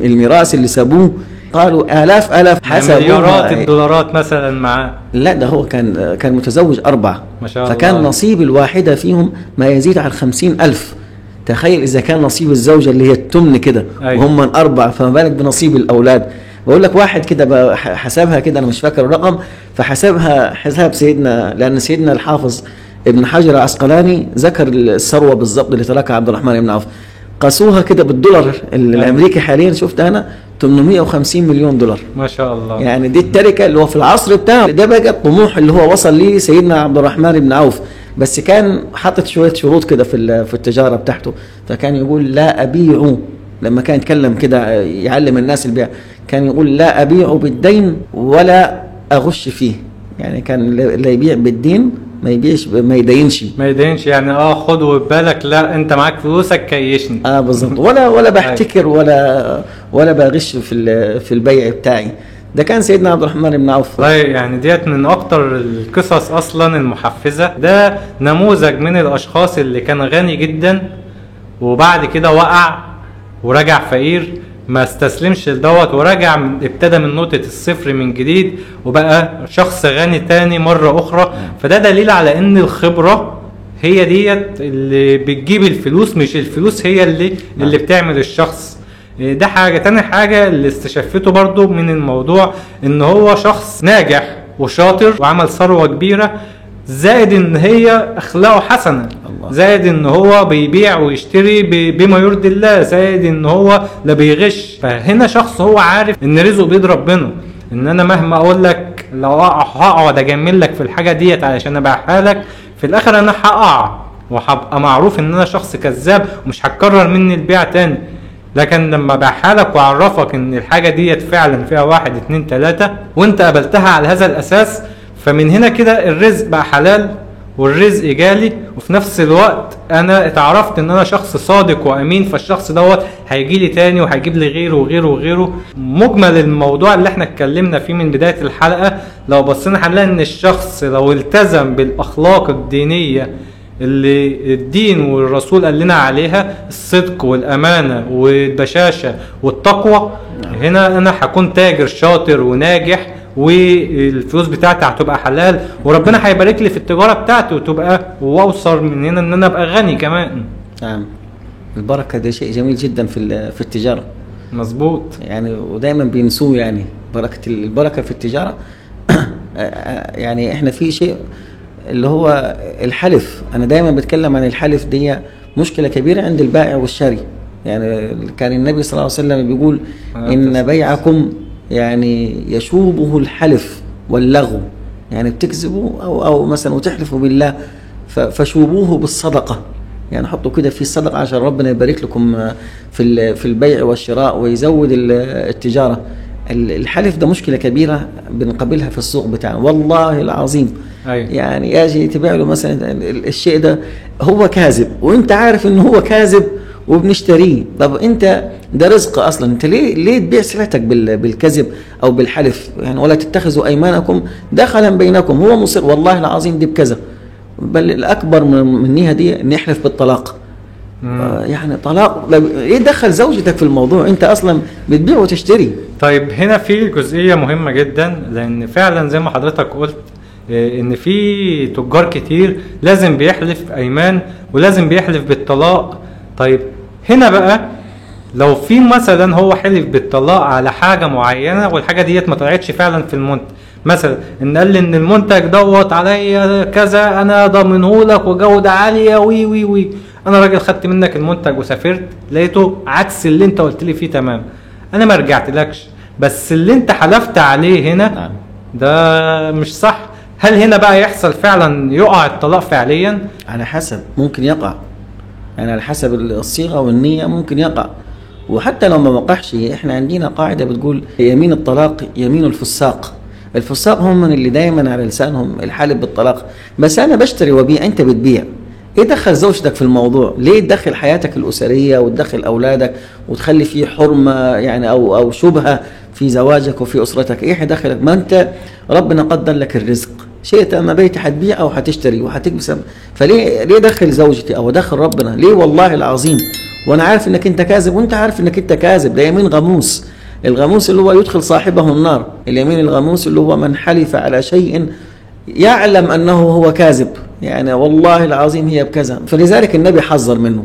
الميراث اللي سابوه قالوا آلاف حسبوها، مليارات الدولارات مثلا معاه. لا ده هو كان متزوج 4 ما شاء الله، فكان نصيب الواحدة فيهم ما يزيد عن 50,000. تخيل إذا كان نصيب الزوجة اللي هي التمن كده. أيوة. وهم 4، فما بالك بنصيب الأولاد. بقول لك واحد كده حسبها كده، أنا مش فاكر الرقم، فحسبها حساب سيدنا، لأن سيدنا الحافظ ابن حجر العسقلاني ذكر الثروة بالضبط اللي تركها عبد الرحمن بن عوف. قاسوها كده بالدولار الأمريكي حاليا، شفت أنا 850 مليون دولار ما شاء الله. يعني دي التركة اللي هو في العصر بتاعه ده، بقى الطموح اللي هو وصل ليه سيدنا عبد الرحمن بن عوف. بس كان حاطط شوية شروط كده في التجارة بتاعته، فكان يقول لا أبيع، لما كان يتكلم كده يعلم الناس البيع كان يقول لا أبيع بالدين ولا أغش فيه. يعني كان لا يبيع بالدين، ما يبيعش، ما يدينش يعني خد وبالك، لا انت معاك فلوسك كيشني. بالظبط، ولا بحتكر ولا بغش في البيع بتاعي. ده كان سيدنا عبد الرحمن بن عوف. والله يعني ديت من اكتر القصص اصلا المحفزه. ده نموذج من الاشخاص اللي كان غني جدا وبعد كده وقع ورجع فقير، ما استسلمش لدوت ورجع ابتدى من نقطة الصفر من جديد وبقى شخص غني تاني مرة أخرى. فده دليل على ان الخبرة هي ديت اللي بتجيب الفلوس، مش الفلوس هي اللي بتعمل الشخص ده. حاجة تاني، حاجة اللي استشفته برضو من الموضوع ان هو شخص ناجح وشاطر وعمل ثروة كبيرة، زائد ان هي اخلاقه حسنة، زائد ان هو بيبيع ويشتري بما يرضي الله، زائد ان هو لا بيغش. فهنا شخص هو عارف ان رزقه بيد ربنا، ان انا مهما اقول لك لو هقعد اجمل لك في الحاجة ديت علشان ابيعها لك، في الاخر انا هقع وهبقى معروف ان انا شخص كذاب ومش هتكرر مني البيع تاني. لكن لما ابيعها لك واعرفك ان الحاجة ديت فعلا فيها 1 2 3 وانت قبلتها على هذا الاساس، فمن هنا كده الرزق بقى حلال والرزق جالي، وفي نفس الوقت انا اتعرفت ان انا شخص صادق وامين، فالشخص دوت هيجي لي تاني وهيجيب لي غيره وغيره وغيره. مجمل الموضوع اللي احنا اتكلمنا فيه من بداية الحلقة، لو بصينا هنلاقي ان الشخص لو التزم بالاخلاق الدينية اللي الدين والرسول قال لنا عليها، الصدق والامانة والبشاشة والتقوى، هنا انا هكون تاجر شاطر وناجح والفلوس بتاعتي هتبقى حلال وربنا هيبارك لي في التجارة بتاعتي وتبقى، واوصل من هنا ان انا ابقى غني كمان. نعم، البركة ده شيء جميل جدا في التجارة. مظبوط، يعني ودايما بينسوه يعني البركة في التجارة. يعني احنا في شيء اللي هو الحلف، انا دايما بتكلم عن الحلف، دي مشكلة كبيرة عند البائع والشاري. يعني كان النبي صلى الله عليه وسلم بيقول ان بيعكم يعني يشوبه الحلف واللغو، يعني بتكذبوا أو مثلا وتحلفوا بالله، فشوبوه بالصدقة، يعني حطوا كده في الصدقة عشان ربنا يبارك لكم في البيع والشراء ويزود التجارة. الحلف ده مشكلة كبيرة بنقابلها في السوق بتاعنا والله العظيم. أيوة. يعني يجي تبيع له مثلا الشيء ده هو كاذب وانت عارف ان هو كاذب وبنشتريه. طب انت ده رزق اصلا، انت ليه تبيع سلعتك بالكذب او بالحلف؟ يعني ولا تتخذوا ايمانكم دخلا بينكم، هو مصر والله العظيم دي بكذا. بل الاكبر منيها دي نحلف بالطلاق. يعني طلاق، ايه دخل زوجتك في الموضوع؟ انت اصلا بتبيع وتشتري. طيب هنا في جزئية مهمة جدا، لان فعلا زي ما حضرتك قلت ان في تجار كتير لازم بيحلف ايمان ولازم بيحلف بالطلاق. طيب هنا بقى لو في مثلا هو حلف بالطلاق على حاجة معينة والحاجة ديت ما طلعتش فعلا في المنتج، مثلا ان قال لي ان المنتج دوت عليا كذا انا ضامنهولك وجوده عالية وي وي وي، انا راجل خدت منك المنتج وسافرت لقيته عكس اللي انت قلت لي فيه تمام. انا ما رجعتلكش، بس اللي انت حلفت عليه هنا نعم. ده مش صح. هل هنا بقى يحصل فعلا يقع الطلاق فعليا؟ على حسب، ممكن يقع، يعني على حسب الصيغة والنية ممكن يقع. وحتى لو ما وقعش، احنا عندنا قاعدة بتقول يمين الطلاق يمين الفساق. الفساق هم من اللي دايما على لسانهم الحالف بالطلاق. بس انا بشتري وبيع، انت بتبيع، ايه دخل زوجتك في الموضوع؟ ليه تدخل حياتك الأسرية وتدخل أولادك وتخلي فيه حرمة يعني أو شبهة في زواجك وفي أسرتك؟ ايه دخلك؟ ما انت ربنا قدر لك الرزق، شئت أم أبيت هتبيع أو هتشتري وهتكسب، فليه ليه دخل زوجتي أو دخل ربنا؟ ليه والله العظيم وأنا عارف إنك أنت كاذب وأنت عارف إنك أنت كاذب. ده يمين غموس، الغموس اللي هو يدخل صاحبه النار. اليمين الغموس اللي هو من حلف على شيء يعلم أنه هو كاذب، يعني والله العظيم هي بكذا. فلذلك النبي حذر منه،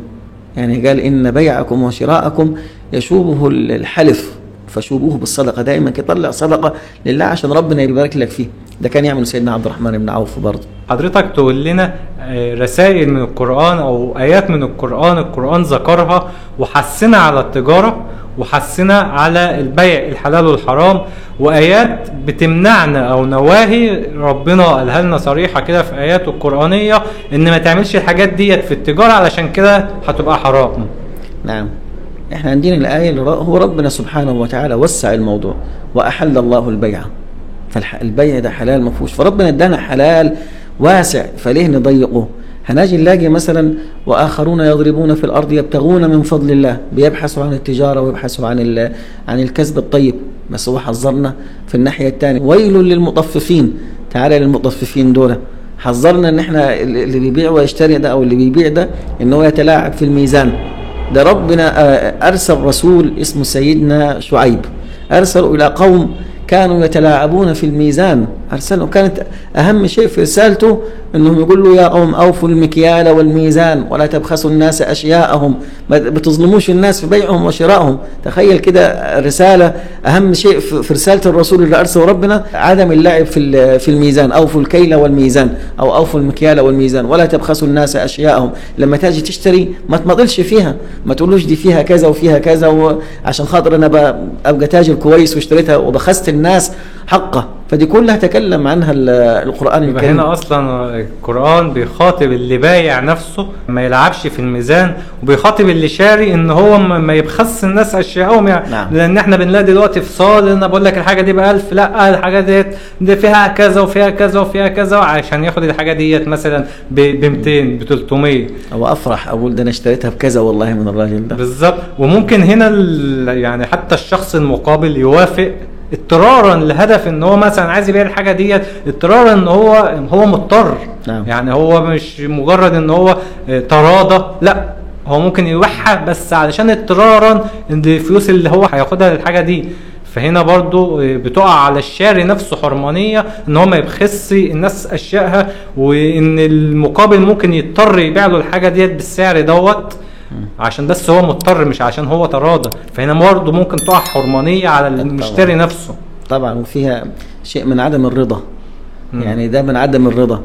يعني قال إن بيعكم وشراءكم يشوبه الحلف فشوبوه بالصدقة. دائما كطلع صدقة لله عشان ربنا يبارك لك فيه. ده كان يعمل سيدنا عبد الرحمن بن عوف برضه. حضرتك تقول لنا رسائل من القرآن أو آيات من القرآن، القرآن ذكرها وحثنا على التجارة وحثنا على البيع الحلال والحرام، وآيات بتمنعنا أو نواهي ربنا قالها لنا صريحة كده في آياته القرآنية إن ما تعملش الحاجات ديت في التجارة علشان كده هتبقى حرام. نعم، احنا عندنا الآية اللي هو ربنا سبحانه وتعالى وسع الموضوع وأحل الله البيع، فالبيع ده حلال ما فيهوش، فربنا ادانا حلال واسع فليه نضيقه؟ هنجي نلاقي مثلا وآخرون يضربون في الأرض يبتغون من فضل الله، بيبحثوا عن التجارة ويبحثوا عن الكسب الطيب، بس هو حذرنا في الناحية الثانية ويل للمطففين. تعالى للمطففين دول، حذرنا ان احنا اللي بيبيع ويشتري ده او اللي بيبيع ده ان هو يتلاعب في الميزان. ده ربنا أرسل رسول اسمه سيدنا شعيب، أرسل إلى قوم كانوا يتلاعبون في الميزان، أرسلوا، كانت أهم شيء في رسالته أنهم يقول له يا قوم أوفوا المكيال والميزان ولا تبخسوا الناس أشياءهم، ما بتظلموش الناس في بيعهم وشرائهم. تخيل كده رسالة، أهم شيء في رسالة الرسول اللي أرسله ربنا عدم اللعب في الميزان، أوفوا الكيل والميزان أو أوفوا المكيال والميزان ولا تبخسوا الناس أشياءهم. لما تاجي تشتري ما تمضلش فيها، ما تقولوش دي فيها كذا وفيها كذا عشان خاطر أنا أبقى تاجر كويس واشتريتها وبخست الناس حقه. فدي كلها تكلم عنها القرآن الكريم. هنا أصلا القرآن بيخاطب اللي بايع نفسه ما يلعبش في الميزان، وبيخاطب اللي شاري ان هو ما يبخس الناس اشيائهم يعني. نعم. لان احنا بنلاقي دلوقتي فصال، انا بقول لك الحاجة دي ب1000، لا الحاجة دي فيها كذا وفيها كذا وفيها كذا، عشان ياخد الحاجة ديت مثلا ب 200 ب 300، او افرح اقول ده انا اشتريتها بكذا والله من الراجل ده بالظبط. وممكن هنا يعني حتى الشخص المقابل يوافق اضطرارا لهدف ان هو مثلا عايز يبيع الحاجة ديت، اضطرارا ان هو مضطر. نعم. يعني هو مش مجرد ان هو تراضى، لا هو ممكن يبيعها بس علشان اضطرارا ان الفلوس اللي هو هياخدها للحاجة دي. فهنا برضو بتقع على الشاري نفسه حرمانية ان هو ما يبخس الناس اشيائها، وان المقابل ممكن يضطر يبيع له الحاجة ديت بالسعر دوت عشان بس هو مضطر مش عشان هو تراضى. فهنا برضه ممكن تقع حرمانية على المشتري نفسه طبعا، وفيها شيء من عدم الرضا. يعني ده من عدم الرضا.